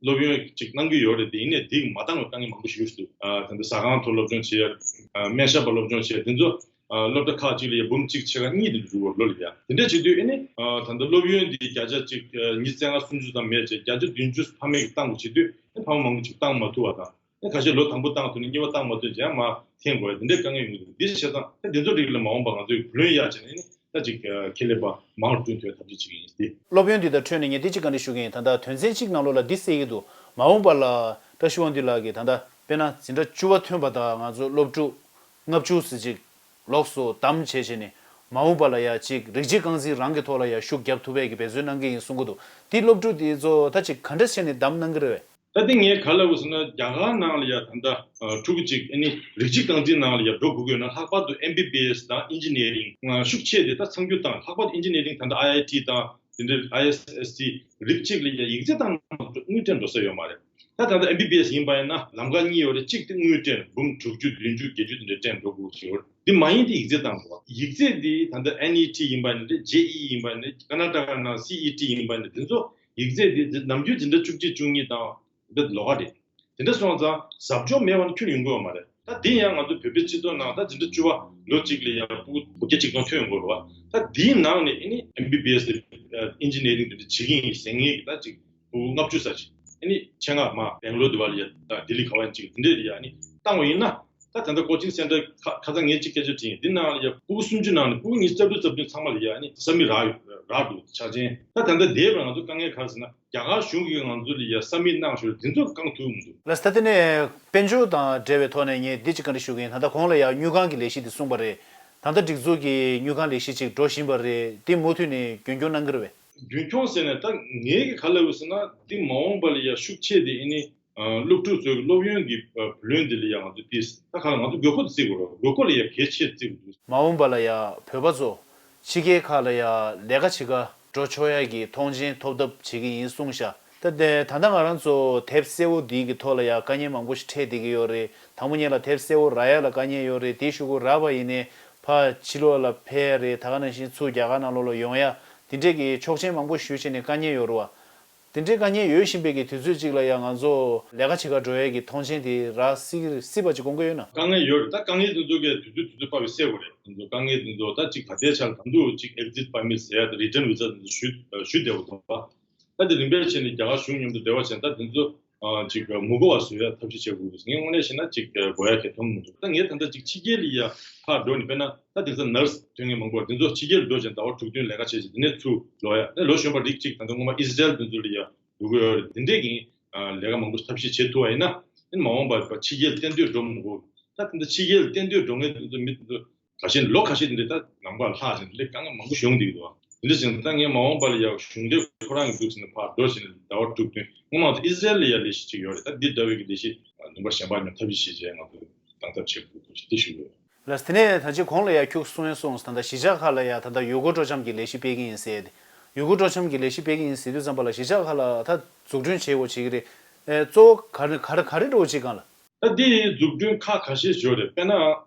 སློབ་ཡོན་ཅིག་གནང་གི་ཡོད་རེད། དེ་ཡིན་ནའི་དེ་མ་འདང་བའི་དཀའ་ངལ་མང་པོ་ཞིག་འདུག་ཨ་ད་ལྟ་ཟ་ཁང་དུ་སློབ་སྦྱོང་བྱེད་ཡ། ཨ་སྨན་ཞབས་པ་སློབ་སྦྱོང་བྱེད་ཡ་དེ་ཚོ་ཨ་སློབ་གྲྭ་ཁག་ཅིག་ལ་ཡ་འབུམ་གཅིག་ཕྱེད་ཀ་གཉིས་དེ་འདྲ་འགྲོ་གི་ཡོད་ལོ་ལ་ཡ། དེ་འདྲ་བྱེད་དུས་ཨ་ནི་ཨ་ད་ལྟ་སློབ་ཡོན་འདི་བརྒྱ་ཆ་ཅིག་ཨ་ཉི་ཤུ་རྩ་ལྔ་སུམ་ཅུ་ཙམ་མེད་བྱས་བརྒྱ་ཆ་བདུན་ཅུ་ཕ་མས་ཀྱིས་བཏང་དགོས་བྱེད་དུས་ཨ་ཕ་མ་མང་པོ་ཅིག་བཏང་མ་ཐུབ་པ་དང་། ཨ་ཁ་ཤས་ལོ་དང་པོ་བཏང་ཐུབ་ནས་གཉིས་པ་བཏང་མ་ཐུབ་རྗེས་མར་འཐེན་དགོས་ཡ་དེ་འདྲའི་དཀའ་ངལ་ཡོང་གི་འདུག་འདི་བྱས་ཙང་ཨ་དེ་ཚོ་རིགས་ལ་མ་འོངས་པ་ང་ཚོས་བུ་ལོན་གཡར་བྱས་ནས་ཨ་ནི། ད་ཅིག་ཁེ་ལས་པ་མང་བསྐྲུན་ཐུབ་ཐབས་ཤེས་བྱེད་ཀྱི་ཡིན་ཏེ། སློབ་ཡོན་འདི་དང་འཕྲོས་ནས་ངས་འདི་གཅིག་བཀའ་འདྲི་ཞུ་གི་ཡིན། ད་ལྟ་དོན་ཚན་གཅིག་ནང་ལོགས་ལ་འདི་གསལ་གྱི་འདུག་མ་འོངས་པ་ལ་བཀྲ་ཤིས་དབང་འདུས་ལགས་ཀྱིས་ད་ལྟ་དཔེར་ན་འཛིན་གྲྭ་བཅུ་པ་ཐོན་པ་དང་ང་ཚོ་སློབ་ཕྲུག་ལྔ་བཅུ་ཙམ་ཅིག་ལོགས་སུ་བདམས་བྱས་བྱས་ནས་མ་འོངས་པ་ལ་ཡ་ཅིག་རིགས་གཅིག་རྐང་འཛིན་རང་གི་ཐོག་ལ་ཡ་ཤུགས་རྒྱབ་ཐུབ་པའི་གི་འབད་བརྩོན་གནང་གི་ཡིན་གསུང་གི་འདུག་འདི་སློབ་ཕྲུག་འདི་ཚོ་ད་ཅིག་ག་འདྲ་བྱས་ནས་བདམས་གནང་གི་རེད་པས། ད་དེ་ངས་ག་ལབ་དགོས་ཟེར་ན་རྒྱ་གར་ནང་ལ་ཡ་ད་ལྟ་ཕྲུ་གུ་གཅིག་ཨ་ནི་རིགས་གཅིག་རྐང་འཛིན་ནང་ལ་ཡ་འགྲོ་དགོས་ཀྱི་ཡོད་ན་ལྷག་པར་དུ་ཨེམ་བི་བི་ཨེས་དང་ཨིན་ཇི་ནི་ཡ་རིང་ཤུགས་ཆེ་དེ་ད་མཚམས་སྦྱོར་བཏང་། ལྷག་པར་དུ་ཨིན་ཇི་ནི་ཡ་རིང་ད་ལྟ་ཨའི་ཨའི་ཊི་དང་དེ་འདྲའི་ཨའི་ཨེས་ཨེས་ཊི་རིགས་གཅིག་ལ་ཡ་ཡིག་ཚད་བཏང་མ་གཏོགས་དངུལ་སྤྲད་འགྲོ་ས་ཡོད་མ་རེད། ད་ད་ལྟ་ཨེམ་བི་བི་ཨེ་སི་ཡིན་པ་ཡིན་ན་ལམ་ཁ་གཉིས་ཡོད་རེད། གཅིག་དེ་དངུལ་སྤྲད་འབུམ་དྲུག་ཅུ་བདུན་ཅུ་བརྒྱད་ཅུ་དེ་འདྲ་སྤྲད་འགྲོ་དགོས་ཀྱི་ཡོད་རེད། དེ་མ་ཡིན་དེ་ཡིག་ཚད་བཏང་དགོས། ཡིག་ཚད་དེ་ད་ལྟ་ཨེན་ཨི་ཊི་ཡིན་པ་ཡིན་ན་རེད། ཇེ་ཨི་ཨི་ཡིན་པ་ཡིན་ན་རེད། ཀར་ན་ཊ་ཀ་ནང་སི་ཨི་ཊི་ཡིན་པ་ཡིན་ན་དེ་ཚོ་ཡིག་ཚད་དེ་ནམ་རྒྱུན་དེ་འདྲ་བཅུ་གཅིག་བཅུ་གཉིས་དང་། འདི་ལོགས་ཀ་རེད། དེ་འདྲ་སོང་ཙང་ཟབ་སྦྱོང་མེད་པ་ན་ཁྱོན་ཡོང་གི་ཡོད་མ་རེད། ད་དེ་ཡང་ང་ཚོ་བོད་པའི་སྤྱི་ཚོགས་ནང་ད་འཛིན་གྲྭ་བཅུ་པ་ལོ་གཅིག་ལ་ཡང་ཕྲུ་གུ་བརྒྱ་གཅིག་སྟོང་ཐོན་ཡོང་གི་རེད་བ། ད་དེའི་ནང་ནས་ཨ་ནི་ཨེམ་བི་བི་ཨེ་སི་དེ་ཨིན་ཇི་ནི་ཡ་རིང་དེ་འདྲ་བྱེད་ཀྱི་ཡིན་ཟེར་མཁན་གྱི་ད་ཅིག་ཕྲུ་གུ་ལྔ་བཅུ་ཙམ་ཅིག་ཨ་ནི་ཆེད་མངགས་མར་སྦེང་ལོར་དེ་བ་ལ་ཡ་ད་ལྡི་ལི་ག་བ་ཡིན་ཅིག་དེ་འདྲས་ལ་ཡ་ཨ་ནི་བཏང་བ་ཡིན་ན། ད་ད་ལྟ་ཀོ་ཅིང་སེན་ཊར་ཁ་ཁ་སང་ངས་ཅིག་སྐད་ཆ་དྲིས་ཡིན། འདི་ནང་ལ་ཡ་ཕྲུ་གུ་སུམ་ཅུ་ནང་ནས་ཕྲུ་གུ་ཉི་ཤུ་རྩ་དྲུག་རྩ་བདུན་ཚང་མ་ལ་ཡ་ཨ་ནི་ས་མིག་རག་རག་འདུག་ཆ་ཅན། ད་ད་ལྟ་འདས་པ་ང་ཚོ་དཀའ་ངལ་ག་རེ་ཟེར་ན། རྒྱ་གར་གཞུང་གིས་ང་ཚོ་ལ་ཡ་ས་མིག་གནང་ཞོར་དེ་ཚོ་བསྐང་ཐུབ་མི་འདུག་ལགས་སོ། ད་དེ་ནས་དཔལ་འབྱོར་དང་འབྲེལ་བའི་ཐོག་ནས་ངས་འདི་གཅིག་བཀའ་འདྲི་ཞུ་གི་ཡིན། ད་ལྟ་གོང་ལ་ཡ་དངུལ་ཁང་གི་ལས་གཞི་འདི་གསུངས་པ་རེད། ད་ལྟ་སྒྲིག་འཛུགས་ཀྱི་དངུལ་ཁང་ལས་གཞི་ཅིག་འགྲོ་བཞིན་པ་རེད། འདི་མུ་མཐུད་ནས་རྒྱུན་འཁྱོངས་གནང་གི་རེད་པས། རྒྱུན་འཁྱོངས་ཟེར་ནས་ད་ངས་ག་ལབ་ཡོད་ཟེར་ན། འདི་མ་འོངས་པ་ལ་ཡ་ཤུགས་ཆེ་དེ་ཨ་ནི་སློབ་ཕྲུག་ཚོའི་སློབ་ཡོན་གྱི་བུ་ལོན་འདི་ལ་ཡ་ང་ཚོ་ཏིས་ད་ག་ལ་ང་ཚོ་དགོས་མཁོ་དེ་བརྩི་དགོས་རེད། དགོས་མཁོ་ལ་ཡ་གལ་ཆེ་བརྩི་དགོས་འདུག་མ་འོངས་པ་ལ་ཡ་བོད་པ་ཚོ་ཕྱི་རྒྱལ་ཁག་ལ་ཡ་ལས་ཀ་བྱེད་ག་འགྲོ་ཆོག་ཡ་གི་མཐོང་མཆན་ཐོབ་ཐབས་བྱེད་ཀྱི་ཡིན་གསུངས་ཤག་ད་དེ་ད་ལྟ་ང་རང་ཚོ་དེབ་གསལ་བོ་འདི་གི་ཐོག་ལ་ཡ་དཀའ་ངལ་མང་པོ་ཞིག་འཕྲད་བསྡད་ཀྱི་ཡོད་རེད། དང་པོ་ཉིད་ལ་དེབ་གསལ་བོ་རག་ཡ་ལ་དཀའ་ངལ་ཡོད་རེད། དེའི་གཞུག་གུ་རག་པ་ཡིན་ནའི་ཕར་ཕྱི་ལོགས་ལ་ཕེབས་ཡ་རེད། ད་ག་ནང་བཞིན་ཚུར་རྒྱ་གར་ནང་ལོགས་ལ་ཡོང་ཡ་དེ་འདྲས་ཀྱི་ཆོག་མཆན་མང་པོ་ཞུས་བྱས་ནས་དཀའ་ངལ་ཡོད་རེད་བ། དེ་འདྲའི་དཀའ་ངལ་ཡོད་བཞིན་པའི་གི་དུས་ཚོད་ཅིག་ལ་ཡང་ང་ཚོ་ལས་ཀ་བྱེད་གར་འགྲོ་ཡས་ཀྱི་མཐོང་མཆན་དེ་རག་སྲིད་སྲིད་པ་ཅིག་དགོངས་ཀྱི་ཡོད་ན། དཀའ་ངལ་ཡོད་རེད། ད་དཀའ་ངལ་དེ་ཚོ་གས་དུས་ཚོད་དུས་ཚོད་དཔག་པའི་སེལ་དགོས་རེད། དེ་ཚོ་དཀའ་ངལ་དེ་ཚོ་ད་ཅིག་ད་ལྟའི་ཆར་དང་དུ་ཅིག་exit permit ཟེར་ཡ་དང་return visa དེ་ཚོ་ཞུ་ཞུ་བདེ་བོ་དང་པ། ད་དེ་རིམ་པས་བྱས་ནས་རྒྱ་གར་གཞུང་མཉམ་དུ་འབྲེལ་བ་བྱས་ན་ད་དེ་ཚོ་ཨ་ཅིག་མི་དགོས་པ་བཟོ་ཡ་ཐབས་ཤེས་བྱེད་དགོས་ཀྱི་འདུག་ངས་དངོས་གནས་བཤད་ན་ཅིག་དགོས་ཡ་གལ་མཐོང་མི་འདུག་ད་ངས་ད་ལྟ་ཅིག་ཕྱི་རྒྱལ་ལ་ཡ་ཕར་འགྲོ་ནས་དཔེར་ན། ད་དེང་སང་nurse་ཐོན་མཁན་མང་པོ་དེ་ཚོ་ཕྱི་རྒྱལ་འགྲོ་ཅིང་ཟླ་བ་དྲུག་བདུན་ལས་ཀ་བྱས་ཅིང་དེ་ནས་ཚུར་ལོག་ཡ། ཨ་ནི་ལོ་གཞོན་པ་རིགས་གཅིག་ད་ལྟ་སྔོན་མ་ཨི་སི་རལ་དེ་ཚོ་ལ་ཡ་འགྲོ་གི་ཡོད་རེད། དེ་འདྲས་ཀྱི་ལས་ཀ་མང་པོ་ཐབས་ཤེས་བྱེད་ཐུབ་པ་ཡིན་ན། ཨ་ནི་མ་འོངས་པར་ཕྱི་རྒྱལ་གཏན་སྡོད་འགྲོ་མི་དགོས། ད་དེ་འདྲ་ཕྱི་རྒྱལ་གཏན་སྡོད་འགྲོ་མཁན་དེ་ཚོ་མི་དེ་ཚོ་ག་ཤེད་ལོ་ཁ་ཤས་དེ་འདྲས་ད་ལམ་ཁ་ལྷག་ཅིང་དེ་འདྲས་དཀའ་ངལ་མང་པོ་ཞིག་ཡོང་བསྡད་ཀྱི་འདུག་དེ་འདྲ་ཞིག་ད་ངས་མ་འོངས་པ་ལ་ཡ་གཞུང་འབྲེལ་ཁོ་རང་གི་འདུག་ཟེར་ནས་ཕར་འགྲོ་ཞིང་ཟླ་བ་དྲུག་བདུན་སྔོན་མ་ཨི་སི་རལ་ལ་ཡ་ལས་གཞི་གཅིག་ཡོད་རེད། ད་འདི་འདྲ་བའི་གི་ལས་གཞི་ལུང་པ་གཞན་པ་མཉམ་ཐབས་ཤེས་བྱས་ང་ཚོ་གདན་ཐབས་བྱེད་དགོས་འདུག་ཅེས་དེ་ཞུ་གི་ཡོད། ལགས། དེ་ནས་ད་ཅི་གོང་ལ་ཡ་ཁྱུག་གསུང་ཡ་སོང་། ད་ལྟ་གཞིས་ཆགས་ཁག་ལ་ཡ་ད་ལྟ་ཡུལ་སྐོར་སྤྲོ་འཆམ་གྱི་ལས་གཞི་སྤེལ་གྱི་ཡིན་ཟེར་ཏེ། ཡུལ་སྐོར་སྤྲོ་འཆམ་གྱི་ལས་གཞི་སྤེལ་གྱི་ཡིན་ཟེར་དུས་ཙམ་པ་ལ་གཞིས་ཆགས་ཁག་ལ་ད་འཛུགས་སྐྲུན་བྱེད་དགོས་བྱེད་ཀྱི་རེད། ཨེ་གཙོ་བོ་ག་རེ་ག་རེ་ག་རེ་འགྲོ་བྱེད་གང་ལ། ད་འདི་འཛུགས་སྐྲུན་ཁག་ཁ་ཤས་ཡོད་རེད། དཔེར་ན་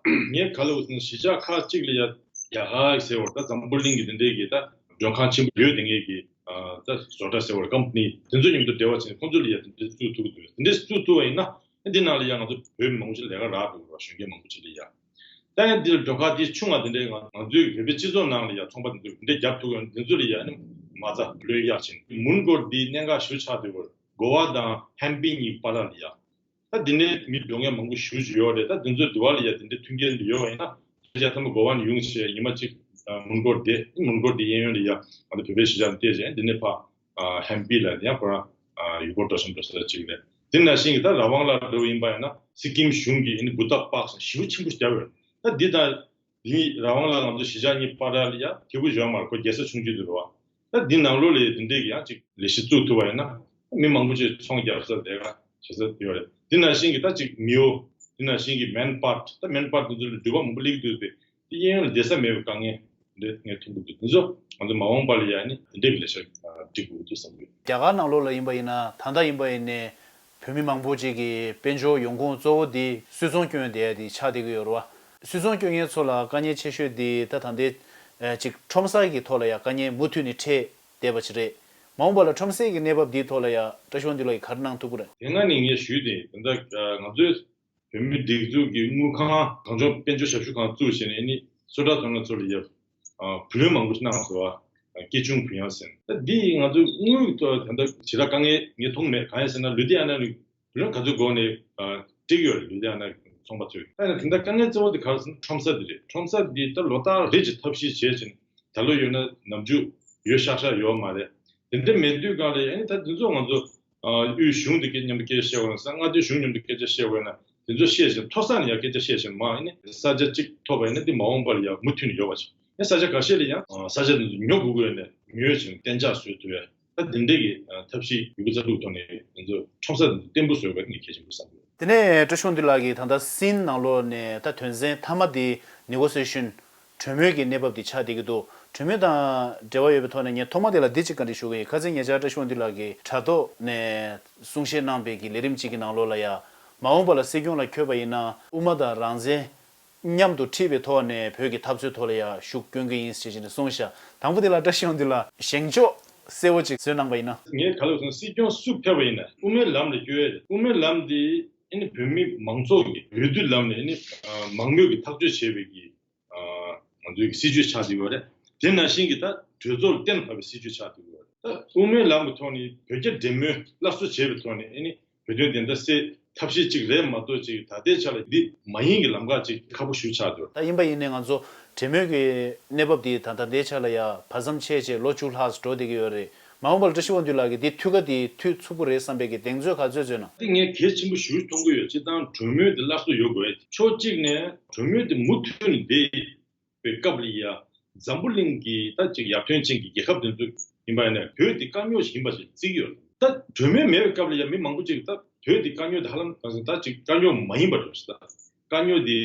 ངས་ག་ལ་འུ་ཚོ་གཞིས་ཆགས་ཁག་ཅིག་ལ་ཡ་རྒྱ་གར་ཟེར་བ་ད་འཛམ་བུ་གླིང་གི་དེ་འདྲས་ཀྱི་ད་མགྲོན་ཁང་ཆེན་པོ་ཡོད་དེ་ངས་ཀྱི་ད་བཟོ་གྲྭ་ཟེར་བ་ཀམ་པ་ནི་དེ་ཚོ་མཉམ་དུ་འབྲེལ་བ་བྱས་ནས་ཁོང་ཚོ་ལ་ཡ་དེ་འདྲས་བཙུགས་ཐུབ་ཀྱི་འདུག་དེ་འདྲས་བཙུགས་ཐུབ་པ་ཡིན་ན། འདི་ནང་ལ་ཡང་ང་ཚོ་བོད་མི་མང་པོ་ཅིག་ལས་ཀ་རག་འདུག་ར། གཞོན་སྐྱེས་མང་པོ་ཅིག་ལ་ཡ། ད་ཡང་འདིར་མགྲོན་ཁང་དེ་ཆུང་བ་དེ་འདྲའི་ང་ང་ཚོའི་བོད་པའི་སྤྱི་ཚོགས་ནང་ལ་ཡ་ཚོང་པ་དེ་ཚོ་དེ་འདྲའི་རྒྱབ་ཐུབ་ཡོང་དེ་ཚོ་ལ་ཡ་ནི་མ་རྩ་ལོས་གཡར་ཕྱིན། མོན་གྷོ་འདི་གནད་འགག་ཞེ་པོ་ཆགས་འདུག་ག། གོ་བ་དང་ཧམ་པི་གཉིས་བར་ལ་ཡ། ད་འདི་ནས་མི་འགྲོ་མཁན་མང་པོ་ཞེ་པོ་ཅིག་ཡོད་རེད། ད་དེ་ཚོའི་འདི་བ་ལ་ཡ་དེ་འདྲའི་མཐུན་རྐྱེན་འདི་ཡོད་པ་ཡིན་ན། ཡ་ཐ་མ་གོ་བ་ནས་ཡོང་བྱས་ཉི་མ་གཅིག་མོན་གྷོ་བསྡད། མོན་གྷོ་འདི་གཡས་གཡོན་ལ་ཡ་ང་ཚོ་བོད་པའི་གཞིས་ཆགས་ནས་བལྟས་བྱས་འདི་ནས་ཕ། ཨ་ཧམ་པི་ལ་ཡང་ཁོ་རང་ཨ་ཡུལ་སྐོར་སྤྲོ་འཆམ་འགྲོ་ས་གཅིག་རེད། དེ་ནང་བཞིན་གྱི་ད་ར་ཝང་ལ་འགྲོ་ཡིན་པ་ཡིན་ན་སི་ཀིམ་གཞུང་གིས་ཨ་ནི་བུ་ཏག་པག་ཞེ་པོ་ཆེན་པོ་བརྒྱབ་ཡོད། ད་འདི་དང་འདི་ར་ཝང་ལ་ང་ཚོ་གཞིས་ཆགས་གཉིས་བར་ལ་ཡ་ཐེ་བོ་ཡོད་མ་རེད། ཁོ་རྒྱལ་ས་ཆུང་ཆུང་དུ་རེད་བ། ད་འདི་ནང་ལོགས་ལ་ཡ་དེ་འདྲས་ཀྱི་ཡང་ཅིག་ལས་གཞི་བཙུགས་ཐུབ་པ་ཡིན་ན་མི་མང་པོ་ཅིག་ཚོང་རྒྱག་ས་ལས་ཀ་བྱེད་ས་ཡོད་རེད། དེ་ནང་བཞིན་གྱི་ད་ཅིག་མེའོ། དེ་ནང་བཞིན་གྱི་མན་པཱར། ད་མན་པཱར་དེ་ཚོ་ལ་འགྲུལ་པ་མང་པོ་སླེབས་ཀྱི་འདུག་པས། དེ་གཡས་གཡོན་ལ་བསྡད་ས་མེད་པའི་དཀའ་ངལ་འདི་ངས་མཐོང་གི་འདུག་དེ་ཚོ་ང་ཚོ་མ་འོངས་པ་ལ་ཡ་ནི་དེ་འདྲའི་གི་ལས་ཤག་སྒྲིག་དགོས་ཀྱི་འདུག་བསམ་གྱི་ཡོད། རྒྱ་གར་ནང་ལོགས་ལ་ཡིན་པ་ཡིན་ན་ད་ལྟ་ཡིན་པ་ཡིན་ནའི་བོད་མི་མང་པོ་ཅིག་གིས་དཔལ་འབྱོར་ཡོང་ཁུངས་གཙོ་བོ་དེ་སུད་ཚོང་སྐྱོན་བསྡད་ཡ་དེ་ཆགས་བསྡད་ཀྱི་ཡོད་རེད་བ། སུད་ཚོང་སྐྱོན་མཁན་ཚོ་ལ་དཀའ་ངལ་ཆེ་ཤོས་དེ་ད་ད་ལྟའི་ཅིག་ཁྲོམ་ས་གི་ཐོག་ལ་ཡ་དཀའ་ངལ་མུ་མཐུད་ནས་འཕྲད་བསྡད་པ་ཅིག་རེད། མ་འོངས་པ་ལ་ཁྲོམ་སའི་གི་གནས་བབ་འདིའི་ཐོག་ལ་ཡ་བཀྲ་ཤིས་དབང་འདུས་ལགས་ཀྱིས་ག་རེ་གནང་ཐུབ་ཀྱི་རེད། དེ་སྔ་ནས་ངས་ཞུས་ཏེ་ད་ལྟ་ང་ཚོའི་བོད་མིའི་སྒྲིག་འཛུགས་ཀྱི་དངུལ་ཁང་གངས་ལྗོངས་དཔལ་འབྱོར་ཞབས་ཞུ་ཁང་བཙུགས་བྱས་ནས་ནི་སོ་ཊར་ཐོན་ལ་ཚོ་ལ་ཡ་བུ་ལོན་མང་པོ་ཞིག་གནང་སོང་བ། སྐྱིད་ཆུང་བུ་ཡང་ཟེར་ད་འདི་ང་ཚོ་དངུལ་ཐོག་ད་ལྟ་ཞེ་དྲག་དཀའ་ངལ་ངས་མཐོང་མེད། གང་ཡིན་ཟེར་ན་ལུ་དྷི་ཡ་ན་ནས་བུ་ལོན་ག་ཚོད་དགོས་ནས་སྤྲད་ཀྱི་ཡོད་རེད། ལུ་དྷི་ཡ་ན་ཚོང་པ་ཚོས། ད་ནི་དེ་འདྲ་དཀའ་ངལ་གཙོ་བོ་དེ་ག་རེ་ཟེར་ན་ཁྲོམ་ས་འདི་རེད། ཁྲོམ་ས་འདི་ད་ལོ་ལྟར་རེ་བཞིན་ཐབས་ཤེས་བྱས་ཕྱིན་ད་ལོ་ཡོད་ན་ནམ་རྒྱུན་ཡོད་ཤག་ཤག་ཡོད་མ་རེད། དེ་འདྲ་མེད་དུས་གང་ལ་ཨ་ནི་ད་དེ་ཚོ་ང་ཚོ་ཨ་དབུས་གཞུང་དེ་གའི་མཉམ་དུ་སྐད་ཆ་བཤད་དགོས་ན་ས་མངའ་སྡེ་གཞུང་མཉམ་དུ་སྐད་ཆ་བཤད་དགོས་ན་དེ་ཚོ་བཤད་ཕྱིན་མཐོ་ས་ནས་ཡང་སྐད་ཆ་བཤད་ཕྱིན་མ་ཨ་ནི་ས་ཆ་གཅིག་ཐོབ་པ་ཡིན་ན་དེ་མ་འོངས་པ་ལ་ཡང་མུ་མཐུད་ནས་ཡོད་པ་ཞིག་ཨ་ས་ཆ་ཁ་ཤས་ལ་ཡང་ས་ཆ་དེ་ཚོ་ཉོ་དགོས་ཀྱི་ཡོད་ནས་ཉོས་ཕྱིན་གཏན་འཇགས་བཟོ་ཐུབ་ཡ། ད་དེ་འདྲས་ཀྱི་ཐབས་ཤེས་ཡོད་རྒུ་རྩ་དྲུག་ཐོག་ནས་ང་ཚོ་ཁྲོམ་ས་བརྟན་པོ་བཟོ་དགོས་ངས་གལ་ཆེན་པོ་བསམ་གྱི་ཡོད། དེ་ནས་བཀྲ་ཤིས་དབང་འདུས་ལགས་ཀྱིས་ད་ལྟ་སིན་ནང་ལོགས་ནས་ད་དོན་ཚན་མཐའ་མ་དེ་ནེ་གོ་སི་ཡེ་ཤན་གྲོས་མོལ་གྱི་གནས་བབ་དེ་ཆགས་བསྡད་ཀྱི་འདུག་གྲོས་མོལ་དང་འབྲེལ་བ་ཡོད་པའི་ཐོག་ནས་ངས་ཐོག་མ་དེ་ལ་འདི་གཅིག་བཀའ་འདྲི་ཞུ་གི་ཡིན། ཁ་སང་ཉེ་ཆར་བཀྲ་ཤིས་དབང་འདུས་ལགས་ཀྱིས་དྲ་ཐོག་ནས་གསུང་བཤད་གནང་པའི་གི་ལས་རིམ་གཅིག་གི་ནང་ལོགས་ལ་ཡ། མ་འོངས་པ་ལ་སྲིད་སྐྱོང་ལ་འཁོད་པ་ཡིན་ན་དབུ་མ་དང་རང་བཙན་མཉམ་དུ་འཁྲིལ་བའི་ཐོག་ནས་བོད་ཀྱི་འཐབ་རྩོད་ཐོག་ལ་ཡ་ཤུགས་སྐྱོན་གྱི་ཡིན་ཞེས་བྱས་ནས་གསུངས་ཤག་དང་པོ་དེ་ལ་བཀྲ་ཤིས་དབང་འདུས་ལགས་བཞེངས་ཕྱོགས་གསལ་བོ་ཅིག་བཟོས་གནང་པ་ཡིན་ན། ངས་ག་ལབ་སོང་། སྲིད་སྐྱོང་སུ་ཕེབས་པ་ཡིན་ན་དབུ་མའི་ལམ་ལ་བསྐྱོད་ཡ་རེད། དབུ་མའི་ལམ་དེ་ཨ་ནི་བོད་མི་མང་ཚོགས་ཀྱི་འོས་བསྡུ་ལམ་ནས་ཨ་ནི་མང་མོས་ཀྱི་ཐག་གཅོད་བྱས་པའི་གི་ང་ཚོའི་གི་སྲིད་ཇུས་ཆགས་བསྡད་ཡོད་རེད། དེ་ནང་བཞིན་གྱི་ད་གྲོས་ཚོགས་ལ་གཏན་ཕབ་པའི་སྲིད་ཇུས་ཆགས་བསྡད་ཡོད་རེད། ད་དབུ་མའི་ལམ་གྱི་ཐོག་ནས་བོད་རྒྱ་འབྲེལ་མོལ་སླར་གསོ་བྱས་པའི་ཐོག་ནས་ཨ་ནི་བོད་དོན་བདེན་མཐའ་གསལ་ཐབས་ཤེས་གཅིག་རེད་མ་གཏོགས་ཅིག་ད་ལྟའི་ཆ་ལ་འདི་མ་ཡིན་གྱི་ལམ་ཁ་ཅིག་ཁག་པོ་ཞེ་པོ་ཆགས་འདུག་ད་ཡིན་པ་ཡིན་ནའི་ང་ཚོ་གྲོས་མོལ་གྱི་གནས་བབ་འདི་ད་ད་ལྟའི་ཆ་ལ་ཡ་བར་མཚམས་ཆད་བྱས་ལོ་བཅུ་ལྷག་འགྲོ་བསྡད་ཀྱི་ཡོད་རེད། མ་འོངས་པར་བཀྲ་ཤིས་དབང་འདུས་ལགས་ཀྱིས་འདི་འཐུས་ཀ་འདི་འཐུས་ཚུགས་པོ་རེད་བསམ་པའི་གི་གདེང་ཚོད་ག་ཚོད་ཚོད་ན། འདི་ངས་གལ་ཆེན་པོ་ཞེ་པོ་མཐོང་གི་ཡོད། སྤྱིར་བཏང་གྲོས་མོལ་འདི་སླར་གསོ་ཡོད་དགོས། ཕྱོགས་གཅིག་ནས་གྲོས་མོལ་འདི་མུ་མཐུད་ནས་བསྡད་པའི་སྐབས་ལ་ཡ་འཛམ་བུ་གླིང་གི་ད་ཅིག་ཡར་ཐོན་ཅན་གྱི་རྒྱལ་ཁབ་དེ་ཚོ་ཡིན་པ་ཡིན་ན་བོད་འདི་དཀའ་རྙོག་ཞིག་ཡིན་པ་ཞིག་བརྩི་གི་ཡོད། ད་གྲོས་མོལ་མེད་པའི་སྐབས་ལ་ཡ་མི་མང་པོ་ཅིག་ད་བོད་འདི་དཀའ་རྙོག་འདི་ཧ་ལམ་ད་ཅིག་དཀའ་རྙོག་མ་ཡིན་པ་རེད་ཟེར། ད་དཀའ་རྙོག་འདི་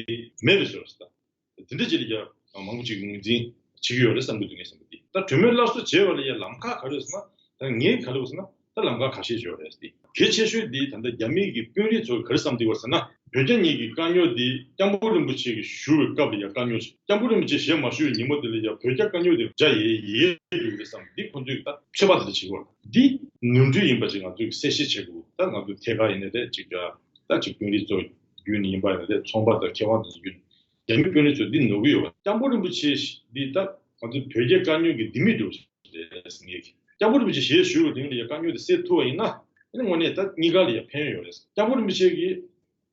མེད་པ་ཟེར་ཟེར། ད། དེ་འདྲ་ཅིག་ལ་ཡ་མང་པོ་ཅིག་ངོས་འཛིན་བྱེད་ཀྱི་ཡོད་རེད་བསམ་གྱི་འདུག་ངས་བསམ་པ་འདི། ད་གྲོས་མོལ་སླར་གསོ་བྱས་པ་ལ་ཡ་ལམ་ཁ་ག་རེ་ཡོད་ཟེར་ན། ད་ངས་ག་རེ་ཡོད་ཟེར་ན། ད་ལམ་ཁ་ཁ་ཤས་ཡོད་རེད་ཟེར་ཏེ། གལ་ཆེ་ཤོས་འདི་ད་ལྟ་རྒྱ་མི་གི་དཔོན་རིགས་ཚོ་ག་རེ་བསམ་གྱི་ཡོད་ཟེར་ན། བོད་རྒྱ་གཉིས་ཀྱི་དཀའ་རྙོག་འདི་སྐྱབས་མགོན་རིན་པོ་ཆེ་གིས་བཞུགས་པའི་སྐབས་ལ་ཡ་དཀའ་རྙོག་ཅིག་སྐྱབས་མགོན་རིན་པོ་ཆེ་ཞལ་མ་བཞུགས་པའི་ཉིན་མོ་དེ་ལ་ཡ་བོད་རྒྱ་དཀའ་རྙོག་དེ་འཇའ་ཡལ་ཡལ་འགྲོ་གི་རེད་བསམ། འདི་ཁོང་ཚོས་ད་ཆད་པ་དེ་འདྲ་བྱེད་ཀྱི་ཡོད་རེད། འདི་ནོར་འཁྲུལ་ཡིན་པ་ཅིག་ང་ཚོས་གསལ་བཤད་བྱེད་དགོས། ད་ང་ཚོ་ཐད་ཀར་ཡིན་ནའི་རེད། ཅིག་ད་ཅིག་དཔོན་རིགས་ཚོ་བརྒྱུད་ནས་ཡིན་པ་ཡིན་ནའི་རེད། ཚོང་པ་དང་མཁས་དབང་དེ་ཚོ་བརྒྱུད་ནས། རྒྱ་མི་དཔོན་རིགས་ཚོས་འདི་ནོར་གྱི་ཡོད་པ། སྐྱབས་མགོན་རིན་པོ་ཆེ་འདི་ད་ང་ཚོ་བོད་རྒྱའི་དཀའ་རྙོག་གི་ལྡེ་མིག་འདྲ་བོ་ཞིག་རེད་ཟེར་ངེས་ཀྱི། སྐྱབས་མགོན་རིན་པོ་ཆེ་ཞལ་བཞུགས་པའི་རིང་ལ་ཡ་དཀའ་རྙོག་དེ་སེལ་ཐུབ་པ་ཡིན་ན། ཨ་ནི་དངོས་གནས་ད་གཉིས་ཀ་ལ་ཡ་ཕན་ཡོན་ཡོད་རེད། སྐྱབས་མགོན་རིན་པོ་ཆེ་གིས་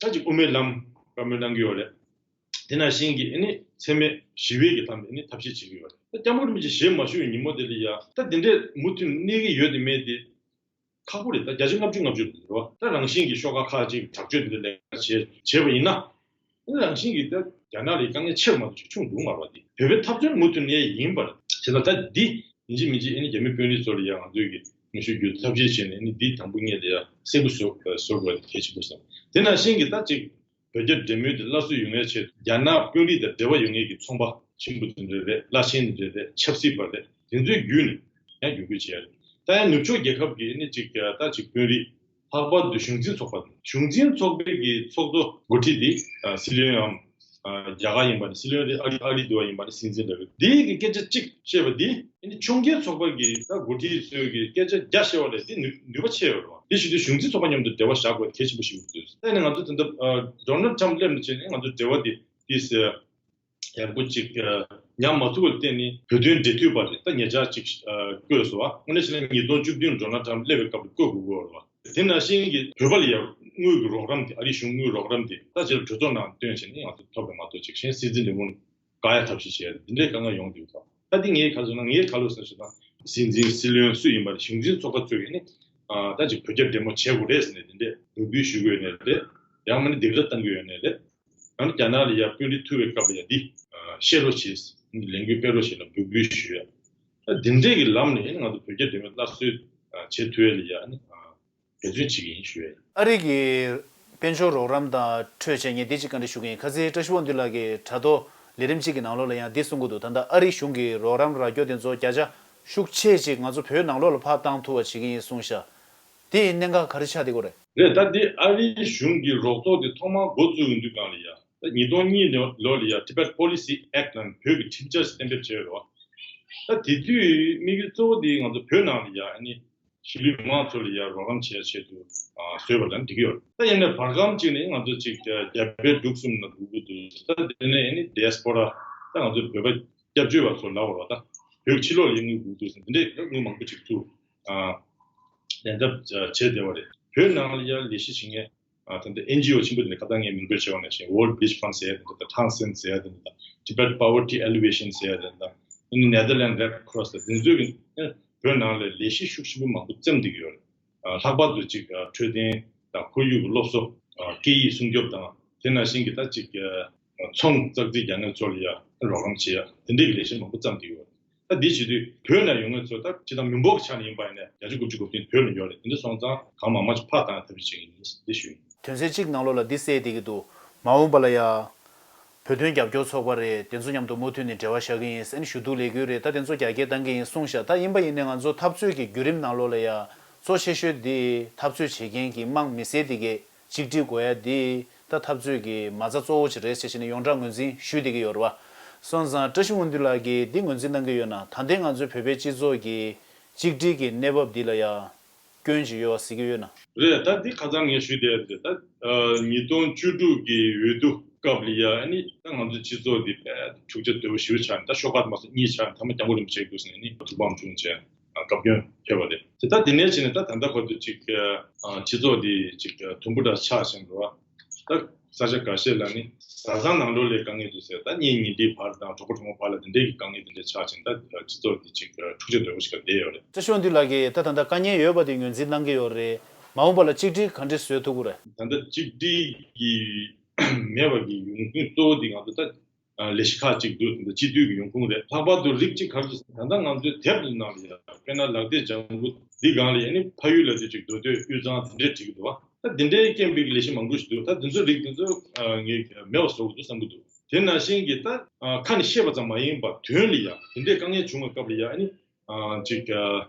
ད་ཅིག་དབུ་མའི་ལམ་བཀའ་མོལ་གནང་གི་ཡོད་རེད། དེ་ནང་བཞིན་གྱི་ཨ་ནི་འཚེ་མེད་ཞི་བའི་གི་ཐབས་ཨ་ནི་ཐབས་ཤེས་བྱེད་ཀྱི་ཡོད་རེད། ད་སྐྱབས་མགོན་རིན་པོ་ཆེ་ཞལ་མ་བཞུགས་པའི་ཉིན་མོ་དེ་ལ་ཡ་ད་དེ་འདྲས་མུ་མཐུད་གནས་ཀྱི་ཡོད་དེ་མེད་དེ། ཁག་པོ་རེད། ད་བརྒྱ་ཆ་ལྔ་བཅུ་ལྔ་བཅུ་རེད་བ། ད་རང་བཞིན་གྱི་ཤོག་ཁག་ཁག་ཅིག་དྲག་སྤྱོད་འདི་འདྲ་ལས་ཀ་བྱས་བྱས་པ་ཡིན་ན། ཨ་ནི་རང་བཞིན་གྱིས་ད་རྒྱ་ནག་ལ་དཀའ་ངལ་ཆེ་རུ་མ་གཏོགས་ཆུང་འདུག་མ་རེད་བ། འདི་བོད་པའི་འཐབ་རྩོད་མུ་མཐུད་གནས་ཡིན་པ་རེད། བྱས་ཙང་ད་འདི་ཡིན་གཅིག་མིན་གཅིག་ཨ་ནི་རྒྱ་མི་དཔོན་རིགས་ཚོ་ལ་ཡང་ང་ཚོས་ཀྱི་ངོ་ཤེས་རྒྱུ་ཐབས་ཤེས་བྱས་ནས་ཨ་ནི་འདི་དང་པོ་ཉིད་ལ་ཡང་གསལ་པོ་བཟོ་བཟོ་དགོས་གལ་ཆེན་པོ་བསམ། དེ་ནང་བཞིན་གྱི་ད་ཅིག་བོད་རྒྱ་འབྲེལ་མོལ་དེ་སླར་གསོ་ཡོང་ཡའི་ཆེད་དུ་རྒྱ་ནག་དཔོན་རིགས་དང་འབྲེལ་བ་ཡོད་མཁན་གྱི་ཚོང་པ་ཆེན་པོ་དེ་འདྲ་རེད། བླ་ཆེན་དེ་འདྲ་རེད། ཆབ་སྲིད་པ་རེད། དེ་ཚོའི་བརྒྱུད་ནས་ཡང་བརྒྱུད་སྐུལ་བྱས་རེད། ད་ཡང་ནུབ་ཕྱོགས་རྒྱལ་ཁབ་ཀྱི་ནི་ཅིག་ད་ཅིག་དཔོན་རིགས། ལྷག་པར་དུ་གཞུང་འཛིན་ཚོགས་པ་དང་། གཞུང་འཛིན་ཚོགས་པའི་གི་ཚོགས་གཙོ་འགོ་ཁྲིད་དེ་སྲིད་བློན་འམ། རྒྱ་གར་ཡིན་པ་ནི་སྲིད་བློན་རེད། ཨ་རི་ཨ་རི་འདི་བ་ཡིན་པ་ནི་སྲིད་འཛིན་རེད། དེའི་གི་སྐད་ཆ་གཅིག་བཤད་པ་འདི་ཨ་ནི་ཕྱོགས་འགལ་ཚོགས་པ་གི་ད་འགོ་ཁྲིད་ཚོའི་གི་སྐད་ཆ་བརྒྱ་བཤད་པ་ལས་དེ་ནུས་ནུས་པ་ཆེ་ཡོད་རེད་བ། དེ་བྱེད་དུས་གཞུང་འཛིན་ཚོགས་པ་མཉམ་དུ་འབྲེལ་བ་བཞག་དགོས་གལ་ཆེན་པོ་ཞིག་འདུག་ད་ནི་ང་ཚོ་ད་ལྟ་ཌོ་ནལ་ཊམ་སླེབས་ནས་བྱས་ནས་ང་ཚོ་འབྲེལ་བ་འདི་ཏིས་ཡག་པོ་ཅིག་ཉམས་མ་ཐུབ་པར་བརྟེན་ནས་བོད་དོན་འབྲེལ་མཐུད་པ་རེད། ད་ཉེ་ཆར་ཅིག་བསྐོས་སོང་བ། དངོས་གནས་བྱས་ན་ཉིས་སྟོང་བཅུ་བདུན་ཌོ་ནལ་ཊམ་སླེབས་པའི་སྐབས་ལ་བསྐོས་དགོས་ཀྱི་ཡོད་རེད་བ། དེ་ནང་བཞིན་གྱི་བོད་པ་ལ་ཡང་དངུལ་གྱི་རོགས་རམ་དེ། ཨ་རིའི་གཞུང་དངུལ་རོགས་རམ་དེ་ད་ཅིག་གྲོས་ཚོགས་ནང་བཏོན་བྱས་ནས་ང་ཚོ་ཐོབ་པ་མ་གཏོགས་ཅིག་གཞན་སྲིད་འཛིན་ལས་ཁུངས་བཀག་ཡ་ཐབས་ཤེས་བྱས་འདི་འདྲའི་དཀའ་ངལ་ཡོང་བསྡད་ཡོད་ད། ད་འདི་ངས་ག་རེ་ཟེར་ན། ངས་ག་རེ་ཟེར་ཞེ་ན། སྲིད་འཛིན་སྲིད་བློན་སུ་ཡིན་པ་རེད། གཞུང་འཛིན་ཚོགས་པ་ཚོས་ནི་ད་ཅིག་བོད་རྒྱ་འབྲེལ་མོལ་བྱེད་དགོས་རེད་ཟེར་ནས་འདི་འདྲའི་འབོད་སྐུལ་ཞུ་གི་ཡོད་ནའི་རེད། ཡང་མིན་ན་སྡིགས་ར་བཏང་གི་ཡོད་ནའི་རེད། ཡང་ན་རྒྱ་ནག་ལ་ཡ་དཔོན་རིགས་ཐུག་པའི་སྐབས་ལ་ཡ་འདི་བཤད་རོགས་བྱེད། ལས་འགུལ་སྤེལ་རོགས་བྱེད་ལ་འབོད་སྐུལ་ཞུ་ཡ། ད་འདི་འདྲའི་གི་ལམ་ནས་ང་ཚོ་བོད་རྒྱ་འབྲེལ་མོལ་སླར་གསོ་བྱེད་ཐུབ་ཡ་ལ་ཡ་ནི་འབད་བརྩོན་བྱེད་ཀྱི་ཡིན་ཞུ་ཡ། ཨ་རི་གི་དཔལ་འབྱོར་རོགས་རམ་དང་འཕྲོས་བྱས་ངས་འདི་གཅིག་བཀའ་འདྲི་ཞུ་གི་ཡིན། ཁ་སང་བཀྲ་ཤིས་དབང་འདུས་ལགས་ཀྱིས་དྲ་ཐོག་ལས་རིམ་གཅིག་གི་ནང་ལོགས་ལ་ཡང་འདི་གསུང་གི་འདུག་ད་ལྟ་ཨ་རི་གཞུང་གི་རོགས་རམ་རག་རྒྱུ་དེ་ཚོ་བརྒྱ་ཆ་ཤུགས་ཆེ་ཅིག་ང་ཚོ་བོད་ནང་ལོགས་ལ་ཕར་བཏང་ཐུབ་པ་བྱེད་ཀྱི་ཡིན་གསུངས་ཤག་དེ་ཡི་གནད་འགག་ག་རེ་ཆགས་བསྡད་ཀྱི་ཡོད་རེད། རེད། ད་འདི་ཨ་རིའི་གཞུང་གི་རོགས་ཚོགས་དེ་ཐོག་མར་འགོ་བཙུགས་ཡོང་དུས་སྒང་ལ་ཡ། ད་ཉིས་སྟོང་གཉིས་ལོ་ལོ་ལ་ཡ་Tibet Policy Act ནང་བོད་ཀྱི་ཁྲིམས་འཆར་ཞིག་གཏན་འབེབས་བྱས་ཡོད་རེད་བ། ད་དེ་དུས་དམིགས་ཡུལ་གཙོ་བོ་དེ་ང་ཚོ་བོད་ནང་ལ་ཡ་ཨ་ནི་གཞིས་ལུས་མི་མང་ཚོ་ལ་ཡ་རོགས་རམ་བྱེད་ཡ་ཆེད་དུ་ཨ་བཟོས་པ་ལ་འགྲིག་གི་ཡོད་རེད། ད་ཡིན་ནའི་བར་སྐབས་ཅིག་ནས་ང་ཚོ་ཅིག་རྒྱ་བལ་འབྲུག་གསུམ་ནང་སྒུག་གི་འདུག་ད་དེ་ནས་ཨ་ནི་ཌི་ཡ་སི་པོ་ར། ད་ང་ཚོ་བོད་པ་སྐྱབས་བཅོལ་བ་ཚོ་ལབ་དགོས་རེད་བ། ད་བོད་ཕྱི་ལོགས་ལ་ཡ་དངུལ་སྒུག་འདུག་ཟེར་འདི་འདྲའི་དངུལ་མང་པོ་ཅིག་ཚུར་ཨ་ལེན་ཐབས་བྱས་བསྡད་པ་རེད། བོད་ནང་ལ་ཡ་ལས་གཞི་བྱེད་མཁན་ཨ་ད་ལྟ་ཨེན་ཇི་ཨོ་ཆེན་པོ་དེ་འདྲ་ཁ་སང་ངས་མིང་འབོད་བྱས་པ་ནང་བཞིན་World Beach Fund ཟེར་ཡ་དེ་འདྲ་དང་། Townsend ཟེར་ཡ་དེ་འདྲ་དང་། Tibet Poverty Alleviation ཟེར་ཡ་དེ་འདྲ་དང་། ཨ་ནི་Netherlands Red Cross དང་དེ་ཚོས་ཀྱི་བོད་ནང་ལ་ལས་གཞི་ཤུགས་ཆེན་པོ་མང་པོ་བརྩམས་བསྡད་ཀྱི་ཡོད་རེད། ལྷག་པར་དུ་ཅིག་འཕྲོད་བསྟེན་དང་ཁོར་ཡུག་གི་སློབ་གསོ། སྐད་ཡིག་སྲུང་སྐྱོབ་དང་དེ་ནང་བཞིན་གྱི་ད་ཅིག་ཚོང་ཙག་ཙིག་རྒྱག་མཁན་ཚོ་ལ་ཡ་རོགས་རམ་བྱེད་ཡ་དེ་འདྲའི་གི་ལས་གཞི་མང་པོ་བརྩམས་བསྡད་ཡོད། ད་འདི་བྱེད་དུས་བོད་ནང་ཡོད་མཁན་ཚོ་ད་ཅི་ལྟར་མི་འབོར་གྱི་ཆ་ནས་ཡིན་པ་ཡིན་ནའི་བརྒྱ་ཆ་དགུ་བཅུ་གོ་བདུན་བོད་ནང་ཡོད་རེད། དེ་འདྲ་སོང་ཙང་གང་མང་མང་ཞིག་ཕར་བཏང་ཡ་ཐབས་ཤེས་བྱེད་ཀྱི་ཡིན་འདི་ཞུ་ཡིན། དོན་ཚན་གཅིག་ནང་ལོགས་ལ་འདི་གསལ་བསྡད་ཀྱི་འདུག་མ་འོངས་པ་ལ་ཡ། བོད་དོན་རྒྱབ་སྐྱོར་ཚོགས་པ་རེད། དེ་ཚོ་མཉམ་དུ་མུ་མཐུད་ནས་འབྲེལ་བ་བཞག་གི་ཡིན། ཨ་ནི་ཞུ་གཏུག་ལས་འགུལ་རེད། ད་དེ་ཚོ་རྒྱ་སྐྱེད་བཏང་གི་ཡིན་གསུངས་ཤག་ད་ཡིན་པ་ཡིན་ནའི་ང་ཚོ་འཐབ་རྩོད་ཀྱི་བརྒྱུད་རིམ་ནང་ལོགས་ལ་ཡ་གཙོ་ཆེ་ཤོས་འདི་འཐབ་རྩོད་བྱེད་མཁན་གྱི་དམངས་མི་སེར་དེ་གས་གཅིག་སྒྲིལ་དགོས་ཡ་འདི་ད་འཐབ་རྩོད་ཀྱི་མ་རྩ་གཙོ་བོ་ཅིག་རེད་ཟེར་བྱས་ནས་ཡོངས་གྲགས་ངོས་འཛིན་ཞུས་བསྡད་ཀྱི་ཡོད་རེད་བ། སོང་ཙང་བཀྲ་ཤིས་དབང་འདུས་ལགས་ཀྱིས་འདི་ངོས་འཛིན་གནང་གི་ཡོད་ན། ད་ལྟའི་ང་ཚོའི་བོད་པའི་སྤྱི་ཚོགས་ཀྱི་གཅིག་སྒྲིལ་གྱི་གནས་བབ་འདི་ལ་ཡ་སྐྱོན་ཅིག་ཡོད་པ་གཟིགས་ཀྱི་ཡོད་ན། རེད། ད་འདི་ཁ་སང་ངས་ཞུས་བསྡད་ཡ་རེད། ད་ཉིས་སྟོང་བཅུ་དྲུག་གི་འོས་བསྡུ་སྐབས་ལ་ཡ་ཨ་ནི་ད་ང་ཚོའི་སྤྱི་ཚོགས་འདི་འཁྲུག་ཆ་དོད་པོ་ཞེ་པོ་ཆགས་ནས། ད་ཤོག་ཁག་མ་སོང་གཉིས་ཆགས་ནས། ཐ་མ་སྐྱབས་མགོན་རིན་པོ་ཆེ་འདུག་ཟེར་ནས་ནི་ཐུགས་ཕམ་བྱུང་བྱས་བཀའ་བཀྱོན་ཕེབས་པ་རེད། དེ་ད་དེ་ནས་བྱས་ནས་ད་ད་ལྟ་བར་དུ་ཅིག་སྤྱི་ཚོགས་འདི་ཅིག་དུམ་བུ་འདྲ་ཆགས་བཞིན་འགྲོ་བ། ད་ས་ཆ་འགའ་ཤས་ལ་ནི་བཟའ་ཚང་ནང་ལོགས་ལ་དཀའ་ངལ་འདུག་ཟེར། ད་གཉེན་ཉེ་འབྲེལ་བར་དང་གྲོགས་པོ་གྲོགས་མོ་བར་ལ་དེ་འདྲའི་གི་དཀའ་ངལ་དེ་འདྲ་ཆགས་བཞིན། ད་སྤྱི་ཚོགས་འདི་ཅིག་འཁྲུག་ཆ་དོད་པོ་ཞིག་ལ་བསྡད་ཡོད་རེད། བཀྲ་ཤིས་དབང་འདུས་ལགས་ཀྱིས་ད་ད་ལྟ་དཀའ་ངལ་ཡོད་པ་དེ་ངོས་འཛིན་གནང་གི་ཡོད་རེད། མ་འོངས་པ་ལ་གཅིག་སྒྲིལ་ག་འདྲས་བཟོ་ཐུབ་ཀྱི་རེད། ད་ལྟ་གཅིག་སྒྲིལ་གྱི་མེད་པ་གི་ཡོང་ཁུངས་གཙོ་བོ་འདི་ང་ཚོ་ད་ལས་གཞི་ཁག་ཅིག་འདུག་ད་སྤྱི་འཐུས་ཀྱི་ཡོང་ཁུངས་རེད། ལྷག་པར་དུ་རིགས་གཅིག་ག་རེ་ཟེར་ན། ད་ལྟ་ང་ཚོའི་དེབ་ཀྱི་ནང་ལ་ཡ་དཔེར་ན་ལག་དེབ་ལྗང་གུ་འདི་སྒང་ལ་ཡ་ནི་ཕ་ཡུལ་ལབ་དུས་ཅིག་མདོ་སྟོད་དབུས་གཙང་དེ་འདྲས་བྲིས་ཀྱི་འདུག་བ། ད་དེ་འདྲའི་རྐྱེན་པས་ལས་གཞི་མང་པོ་ཞིག་འདུག་ད་དེ་ཚོ་རིགས་དེ་ཚོ་ངས་མེད་པ་བཟོ་དགོས་འདུག་བསམ་གྱི་འདུག་དེ་ནང་བཞིན་གྱི་ད་ཁ་ནས་བཤད་པ་ཙམ་མ་ཡིན་པར་དོན་ལ་ཡ་དེ་འདྲའི་དཀའ་ངལ་བྱུང་བའི་སྐབས་ལ་ཡ་ཨ་ནི་ཅིག་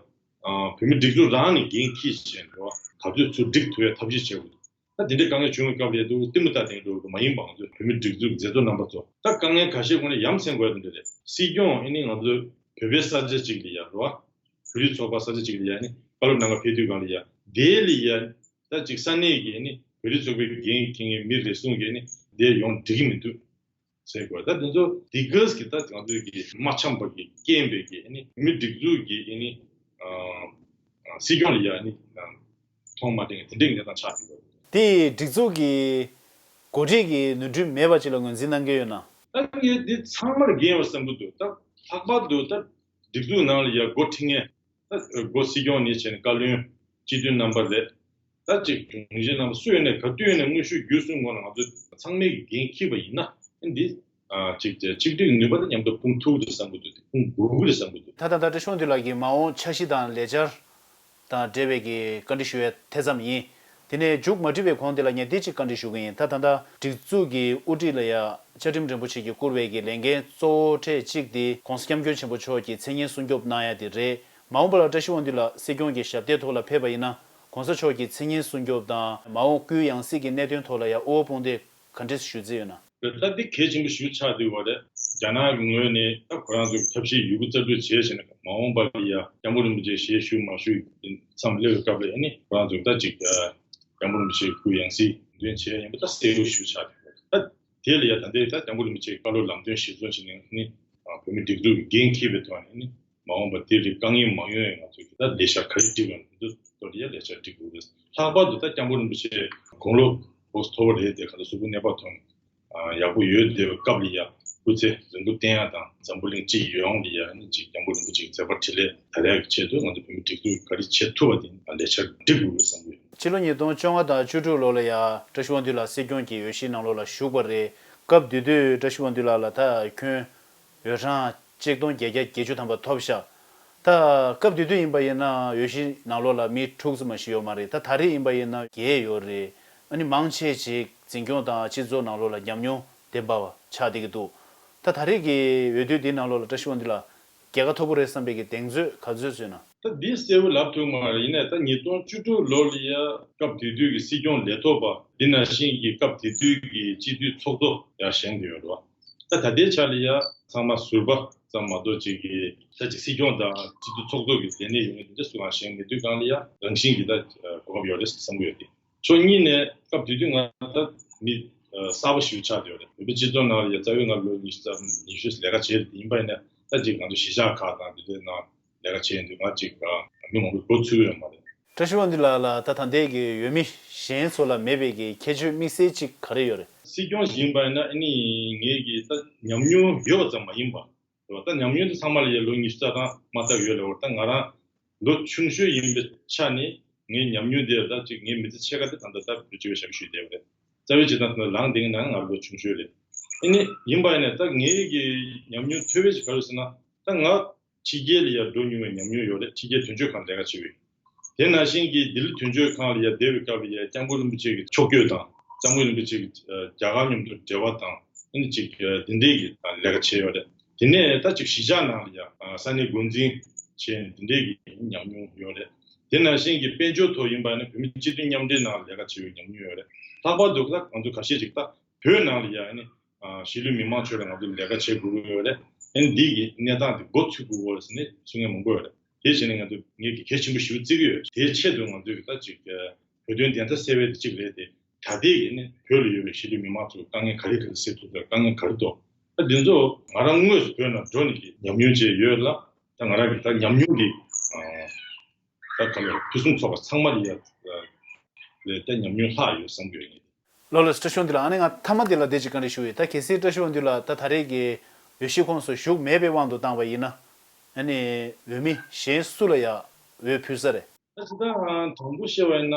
བོད་མི་སྒྲིག་འཛུགས་རང་ནས་འགན་འཁྱེར་བྱས་འགྲོ་བ། ག་ཚོད་ཚུར་སྒྲིག་ཐུབ་ཡ་ཐབས་ཤེས་བྱེད་དགོས་འདུག་ད་དེ་འདྲའི་དཀའ་ངལ་བྱུང་བའི་སྐབས་ལ་ཡ་འདུག་གཏི་མུག་ལྟ་དེང་འགྲོ་གི་མ་ཡིན་པ། ང་ཚོས་བོད་མི་སྒྲིག་འཛུགས་ཀྱི་མཛད་གཙོ་རྣམ་པ་ཚོ་ད་དཀའ་ངལ་ཁ་ཤས་ཁོ་ནས་ཡ་མཚན་དགོས་ཡ་དེ་འདྲ་རེད། སྲིད་སྐྱོང་ཨ་ནི་ང་ཚོ་བོད་པའི་ས་ཆ་གཅིག་ལ་ཡ་རེད་བ། བོད་རིགས་ཚོགས་པ་ས་ཆ་གཅིག་ལ་ཡ་ཨ་ནི་བཀའ་སློབ་གནང་ག་ཕེབས་དུས་སྒང་ལ་ཡ་དེ་ལ་ཡ་ད་ཅིག་ས་གནས་ཀྱི་ཨ་ནི་བོད་རིགས་ཚོགས་པའི་འགན་འཁྱེར་མཁན་མི་རེ་ཟུང་གིས་ཨ་ནི་དེ་ཡོང་འགྲིག་གི་མི་འདུག་ཟེར་དགོས། ད་དེ་ཚོ་དེ་གས་ཀྱི་ད་ང་ཚོས་ཀྱི་མ་འཆམ་པ་གི་རྐྱེན་པས་ཀྱི་ཨ་ནི་མི་སྒྲིག་འཛུགས་ཀྱི་ཨ་ནི་སྲིད་སྐྱོང་ལ་ཡ་ཨ་ནི་མཐོང་མ་སྟེ་དེ་འདྲའི་གནས་སྟངས་ཆགས་ཀྱི་ཡོད། དེ་སྒྲིག་འཛུགས་ཀྱི་འགོ་ཁྲིད་ཀྱི་ནོར་འཁྲུལ་མེད་པ་ཅིག་ལ་ངོས་འཛིན་གནང་གི་ཡོད་ན། ད་ངས་འདི་ཚང་མར་འགན་ཡོད་བསམ་གྱི་འདུག་ད་ལྷག་པར་དུ་ད་སྒྲིག་འཛུགས་ནང་ལ་ཡ་འགོ་ཁྲིད་མཁན། ད་འགོ་སྲིད་སྐྱོང་ནས་བྱས་ནས་བཀའ་བློན་སྤྱི་འཐུས་རྣམ་པ་རེད། ད་ཅིག་དྲུང་ཆེ་རྣམ་པ་སུ་ཡོད་ནས་ག་དུས་ཡོད་ནས་དངོས་ཤུགས་བརྒྱུད་གསུམ་ངོས་ནས་ང་ཚོ་ཚང་མས་འགན་འཁྱེར་བ་ཡིན་ན་འདི་ཅིག་ཅིག་སྒྲིལ་ནུས་པ་དང་མཉམ་དུ་སྤུངས་ཐུབ་ཀྱི་རེད་བསམ་གྱི་འདུག་སྤུངས་དགོས་ཀྱི་རེད་བསམ་གྱི་འདུག་ད་ད་ད་བཀྲ་ཤིས་དབང་འདུས་ལགས་ཀྱིས་མ་འོངས་འཆར་གཞི་དང་ལས་འཆར་དང་འབྲེལ་བའི་གི་བཀའ་འདྲི་ཞུ་བའི་ཐེ་ཚོམ་ཡིན། དེ་ནས་མཇུག་མ་སྒྲིལ་བའི་གོང་དེ་ལ་ངས་འདི་གཅིག་བཀའ་འདྲི་ཞུ་གི་ཡིན། ད་ད་ལྟ་སྒྲིག་འཛུགས་ཀྱི་དབུ་ཁྲིད་ལ་ཡ་བཅའ་ཁྲིམས་རིན་པོ་ཆེ་གིས་བསྐུར་བའི་གི་ལས་འགན་གཙོ་བོ་གྲས་གཅིག་དེ་༸གོང་ས་༸སྐྱབས་མགོན་ཆེན་པོ་མཆོག་གི་མཚན་སྙན་སྲུང་སྐྱོབ་གནང་ཡ་དེ་རེད། མ་འོངས་པ་ལ་བཀྲ་ཤིས་དབང་འདུས་ལགས་སྲིད་སྐྱོང་གི་ཞབས་སྟེགས་ཐོག་ལ་ཕེབས་པ་ཡིན་ན་༸གོང་ས་མཆོག་གི་མཚན་སྙན་སྲུང་སྐྱོབ་དང་མ་འོངས་སྐུའི་ཡང་སྲིད་ཀྱི་གནད་དོན་ཐོག་ལ་ཡ་དབུ་བ་དཔུང་སྡེས་ག་འདྲས་ཞུ་རྩིས་ཡོད་ན། ད་འདི་གལ་ཆེན་པོ་ཞིག་ཆགས་བསྡད་པ་རེད། རྒྱ་ནག་གི་ངོས་ནས་ད་ཁོ་རང་ཚོའི་ཐབས་ཤེས་ཡོད་རྒུ་རྩལ་སྤྲུགས་བྱས་བྱས་ནས་མ་འོངས་པ་ལ་ཡ་༸སྐྱབས་མགོན་རིན་པོ་ཆེ་ཞལ་བཞུགས་མ་བཞུགས་མཚམས་སླེབས་པའི་སྐབས་ལ་ཨ་ནི་ཁོ་རང་ཚོས་ད་ཅིག་༸སྐྱབས་མགོན་རིན་པོ་ཆེའི་སྐུ་ཡང་སྲིད་འདོན་བྱས་ཡིན་པ་ད་གསལ་པོ་ཞིག་ཆགས་བསྡད་པ་རེད། ད་དེ་ལ་ཡ་ད་ལྟའི་ད་༸སྐྱབས་མགོན་རིན་པོ་ཆེའི་བཀའ་སློབ་ལམ་སྟོན་གཞིར་བཟུང་བྱས་ནས་ཨ་ནི་བོད་མི་སྒྲིག་འཛུགས་ཀྱི་འགན་འཁྱེར་བའི་ཐོག་ནས་ཨ་ནི་མ་འོངས་པ་དེ་རིགས་དཀའ་ངལ་མ་ཡོང་བའི་ང་ཚོས་ད་ལས་འཆར་ག་རེ་སྒྲིག་དགོས་ན་དེ་ཚོ་ལ་ཡ་ལས་འཆར་སྒྲིག་དགོས་རེད། ལྷག་པར་དུ་ད་༸སྐྱབས་མགོན་རིན་པོ་ཆེ་དགུང་ལོ་འོ་མཐོ་པོ་རེད་དེ་ག་ཚོད་གཟུགས་པོ་གནས་པ་ཐོན་ཡག་པོ་ཡོད་བསྡད་པའི་སྐབས་ལ་ཡ་སྐུ་ཚེ་རིང་པོ་བརྟན་ཡ་དང་འཛམ་བུ་གླིང་སྤྱི་ཡོངས་ལ་ཡ་ནི་ཅིག་༸སྐྱབས་མགོན་རིན་པོ་ཆེ་གི་མཛད་པ་འཕྲིན་ལས་དར་ཡག་གི་ཆེད་དུ་ང་ཚོ་བོད་མི་སྒྲིག་འཛུགས་ག་རེ་བྱེད་ཐུབ་པ་དེ་ལས་འཆར་སྒྲིག་དགོས་ཀྱི་བསམ་གྱི་ཡོད། ཕྱི་ལོ་ཉིས་སྟོང་བཅོ་ལྔ་དང་བཅུ་དྲུག་ལོ་ལ་ཡ་བཀྲ་ཤིས་དབང་འདུས་ལགས་སྲིད་སྐྱོང་གི་འོས་གཞིའི་ནང་ལོགས་ལ་ཞུགས་པ་རེད། སྐབས་དེ་དུས་བཀྲ་ཤིས་དབང་འདུས་ལགས་ལ་ད་ཁྱོན་འོས་གྲངས་ཆིག་སྟོང་བརྒྱད་བརྒྱ་བརྒྱད་ཅུ་ཐམ་པ་ཐོབ་ཤག་ད་སྐབས་དེ་དུས་ཡིན་པ་ཡིན་ན་འོས་གཞི་ནང་ལོགས་ལ་མི་དྲུག་ཙམ་མ་ཞིག་ཡོད་མ་རེད། ད་ད་རེས་ཡིན་པ་ཡིན་ན་བརྒྱད་ཡོད་རེད། ཨ་ནི་མང་ཆེ་ཅིག་འཛིན་སྐྱོང་དང་སྤྱི་ཚོགས་ནང་ལོགས་ལ་ཉམས་མྱོང་ལྡན་པ་ཆགས་བསྡད་ཀྱི་འདུག་ད་ད་རེས་ཀྱི་འོས་བསྡུ་འདིའི་ནང་ལོགས་ལ་བཀྲ་ཤིས་དབང་འདུས་ལགས་རྒྱལ་ཁ་ཐོབ་པ་རེད་བསམ་པའི་གི་གདེང་ཚོད་ག་ཚོད་བཟོས་ན། ད་འདི་གསལ་པོ་ལབ་ཐུབ་མ་རེད། ཡིན་ནའི་ད་ཉིས་སྟོང་བཅུ་དྲུག་ལོ་ལ་ཡ་སྐབས་དེ་དུས་ཀྱི་སྲིད་སྐྱོང་ལས་ཐོག་པ་འདི་ནང་བཞིན་གྱི་སྐབས་དེ་དུས་ཀྱི་སྤྱི་འཐུས་ཚོགས་གཙོ་ཡར་བཞེངས་བསྡད་ཡོད་རེད་བ། ད་ད་ལྟའི་ཆ་ལ་ཡ་ཚང་མ་ཟུར་པ་ཙམ་མ་གཏོགས་ཅིག་གི་ད་ཅིག་སྲིད་སྐྱོང་དང་སྤྱི་འཐུས་ཚོགས་གཙོ་གི་ལས་གནས་ཡོད་མཁན་དེ་འདྲ་སུ་ཡང་བཞེངས་མེད་དུས་སྒང་ལ་ཡ་རང་བཞིན་གྱི་ད་གོ་སྐབས་ཡོད་རེད་བསམ་གྱི་ཡོད་དེ། ཕྱོགས་གཉིས་ནས་སྐབས་དེ་དུས་ང་ད་མི་གསར་པ་ཞིག་ཆགས་བསྡད་ཡོད་རེད། བོད་པའི་སྤྱི་ཚོགས་ནང་ལ་ཡ་རྩ་བའི་ང་ལོ་ཉི་ཤུ་རྩ་ཉི་ཤུ་ལས་ཀ་བྱས་ཡིན་པ་ཡིན་ན་ད་ཅིག་ང་ཚོ་གཞིས་ཆགས་ཁག་དང་དེ་འདྲའི་ནང་ལས་ཀ་བྱས་ཡོང་དུས་ང་གཅིག་མི་མང་པོས་མགོ་ཚོས་ཡོད་མ་རེད། བཀྲ་ཤིས་དབང་འདུས་ལགས་ལ་ད་ད་ལྟའི་གི་འོས་མི་གཞན་ཚོ་ལ་མེད་པའི་གི་ཁྱད་ཆོས་དམིགས་བསལ་གཅིག་ག་རེ་ཡོད་རེད། སྲིད་སྐྱོང་ཞིག་ཡིན་པ་ཡིན་ན་ཨ་ནི་ངེད་ཀྱི་ད་ཉམས་མྱོང་ཡོད་པ་ཙམ་མ་ཡིན་པ་རེད་བ། ད་ཉམས་མྱོང་དེ་ཚང་མ་ལ་ཡ་ལོ་ཉི་ཤུ་རྩ་གྲངས་མ་ཐག་ཡོད་ལ་འོ་ད་ང་རང་ལོ་ཆུང་ཤོས་ཡིན་པའི་ཆ་ནས་ངའི་ཉམས་མྱོང་དེ་ད་ཅིག་ངའི་མི་ཚེ་ཕྱེད་ཀ་དེ་ད་ལྟ་ད་བོད་སྤྱི་པའི་ཞབས་ཞུ་བསྡད་པ་རེད། རྩ་བའི་བྱེད་སྟངས་དེ་ལངས་བསྡད་མཁན་ནང་ང་ལོ་ཆུང་ཤོས་རེད། ཨ་ནི་ཡིན་པ་ཡིན་ནའི་ད་ངའི་གི་ཉམས་མྱོང་ཐོས་པའི་ཅིག་ག་རེ་ཟེར་ན་ད་ང་ཕྱི་རྒྱལ་ལ་ཡ་འགྲོ་མྱོང་བའི་ཉམས་མྱོང་ཡོད་རེད། ཕྱི་རྒྱལ་དོན་གཅོད་ཁང་ལས་ཀ་བྱས་པའི། དེ་ནང་བཞིན་གྱི་ལྡི་ལི་དོན་གཅོད་ཁང་ལ་ཡ་བསྡད་པའི་སྐབས་ལ་ཡ་༸སྐྱབས་མགོན་རིན་པོ་ཆེ་གི་ཕྱོགས་བསྐྱོད་དང་༸སྐྱབས་མགོན་རིན་པོ་ཆེ་གི་རྒྱ་གར་མཉམ་དུ་འབྲེལ་བ་དང་ ཨ་ནི་ཅིག་འདི་འདྲའི་གི་ལས་ཀ་བྱས་ཡོད་རེད། དེ་ནས་ད་ཅིག་གཞིས་ཆགས་ནང་ལ་ཡ་ས་གནས་འགོ་འཛིན་བྱས་ནས་འདི་འདྲའི་གི་ཉམས་མྱོང་ཡོད་རེད། དེ་ནང་བཞིན་གྱི་དཔལ་འབྱོར་ཐོག་ཡིན་པ་ནི་བོད་མི་སྤྱི་མཐུན་མཉམ་འབྲེལ་ནང་ལས་ཀ་བྱས་ཡོད་ཉམས་མྱོང་ཡོད་རེད། ལྷག་པར་དུ་ད་ང་ཚོ་ཁ་ཤས་ཅིག་ད་བོད་ནང་ལ་ཡ་ཨ་ནི་གཞིས་ལུས་མི་མང་ཚོ་ལ་ང་ཚོ་ལས་ཀ་བྱེད་དགོས་ཀྱི་ཡོད་རེད། ཨ་ནི་འདི་གི་གནས་སྟངས་འདི་འགོ་ཚུགས་དགོས་ཀྱི་ཟེར་ནས་གསུང་མཁན་མང་པོ་ཡོད་རེད། དེ་བྱས་ནས་ང་ཚོ་ངེད་ཀྱི་གལ་ཆེན་པོ་ཞེ་པོ་བརྩི་གི་ཡོད། དེའི་ཆེད་དུ་ང་ཚོས་ད་ཅིག་བོད་དོན་བདེན་མཐའ་གསལ་བའི་དེ་གཅིག་རེད་དེ། ད་ལྟའི་གི་ནི་བོད་ལ་ཡོད་པའི་གཞིས་ལུས་མི་མང་ཚོ་དཀའ་ངལ་ག་རེ་ག་རེ་སེལ་ཐུབ་ཡོད། དཀའ་ངལ་ག་རེ་འདུག་ད་འདི་ཚོ་ང་རང་དངོས་སུ་བོད་ནང་འགྲོ་ནས་ཀྱི་ཉམས་མྱོང་བཅས་ཡོད་ལ། ད་ང་རང་གི་ད་ཉམས་མྱོང་འདི་ད་ག་ལ་ཕུན་སུམ་ཚོགས་པ་ཚང་མ་ལ་ཡ་ལས་ད་ཉམས་མྱོང་ལྷག་ཡོད་བསམ་གྱི་ཡོད། ངས་ལགས་ལགས་སོ། བཀྲ་ཤིས་དབང་འདུས་ལགས། ཨ་ནི་ང་མཐའ་མ་འདི་ལ་བདེ་ཅིག་བཀའ་འདྲི་ཞུ་ཡིན། ད་གལ་སྲིད་བཀྲ་ཤིས་དབང་འདུས་ལགས་ད་ད་རེས་ཀྱི་འོས་གཞི་ཁོངས་སུ་ཞུགས་མེད་པའི་དབང་དུ་བཏང་བ་ཡིན་ན། ཨ་ནི་འོས་མི་གཞན་སུ་ལ་ཡ་འོས་ཕུལ་ས་རེད། ད་ཇི་ལྟར་དྲང་པོ་བཤད་པ་ཡིན་ན་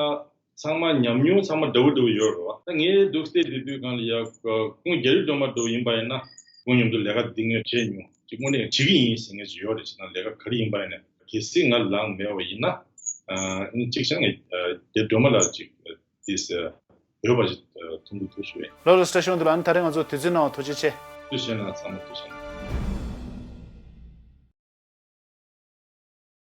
ཚང་མ་ཉམས་མྱོང་ཚང་མ་འདྲ་བོ་འདྲ་བོ་ཡོད་རེད་བ། ད་ངས་འདུག་བལྟས་བསྡད་དུས་སྒང་ལ་ཡ་ཁོང་རྒྱ་རིགས་སྒྲོལ་མ་འདྲ་བོ་ཡིན་པ་ཡིན་ན་ཁོང་མཉམ་དུ་ལས་ཀ་འདི་ངས་བྱས་མྱོང་ཅིག་དངོས་གནས་བྱེད་ཀྱི་ཡིན་ཟེར་མཁན་ཅིག་ཡོད་རེད། ཅིག་ན་ལས་ཀ་ག་རེ་ཡིན་པ་ཡིན་ན་གལ་སྲིད་ང་ལངས་མེད་པ་ཡིན་ན་ཨ་ནི་གཅིག་བྱས་ངས་རྒྱ་སྒྲོལ་མ་ལགས་ཅིག་དེས་འོས་པ་ཞིག་མཐོང་གི་འདུག་ཞུ་ཡིན། ལགས་ལགས་སོ། བཀྲ་ཤིས་དབང་འདུས་ལགས། ཨ་ནི་ད་རེས་ང་ཚོ་དུས་ཚོད་གནང་བ་ཐུགས་རྗེ་ཆེ། ཐུགས་རྗེ་གནང་། ཚང་མ་ཐུགས་རྗེ་གནང་།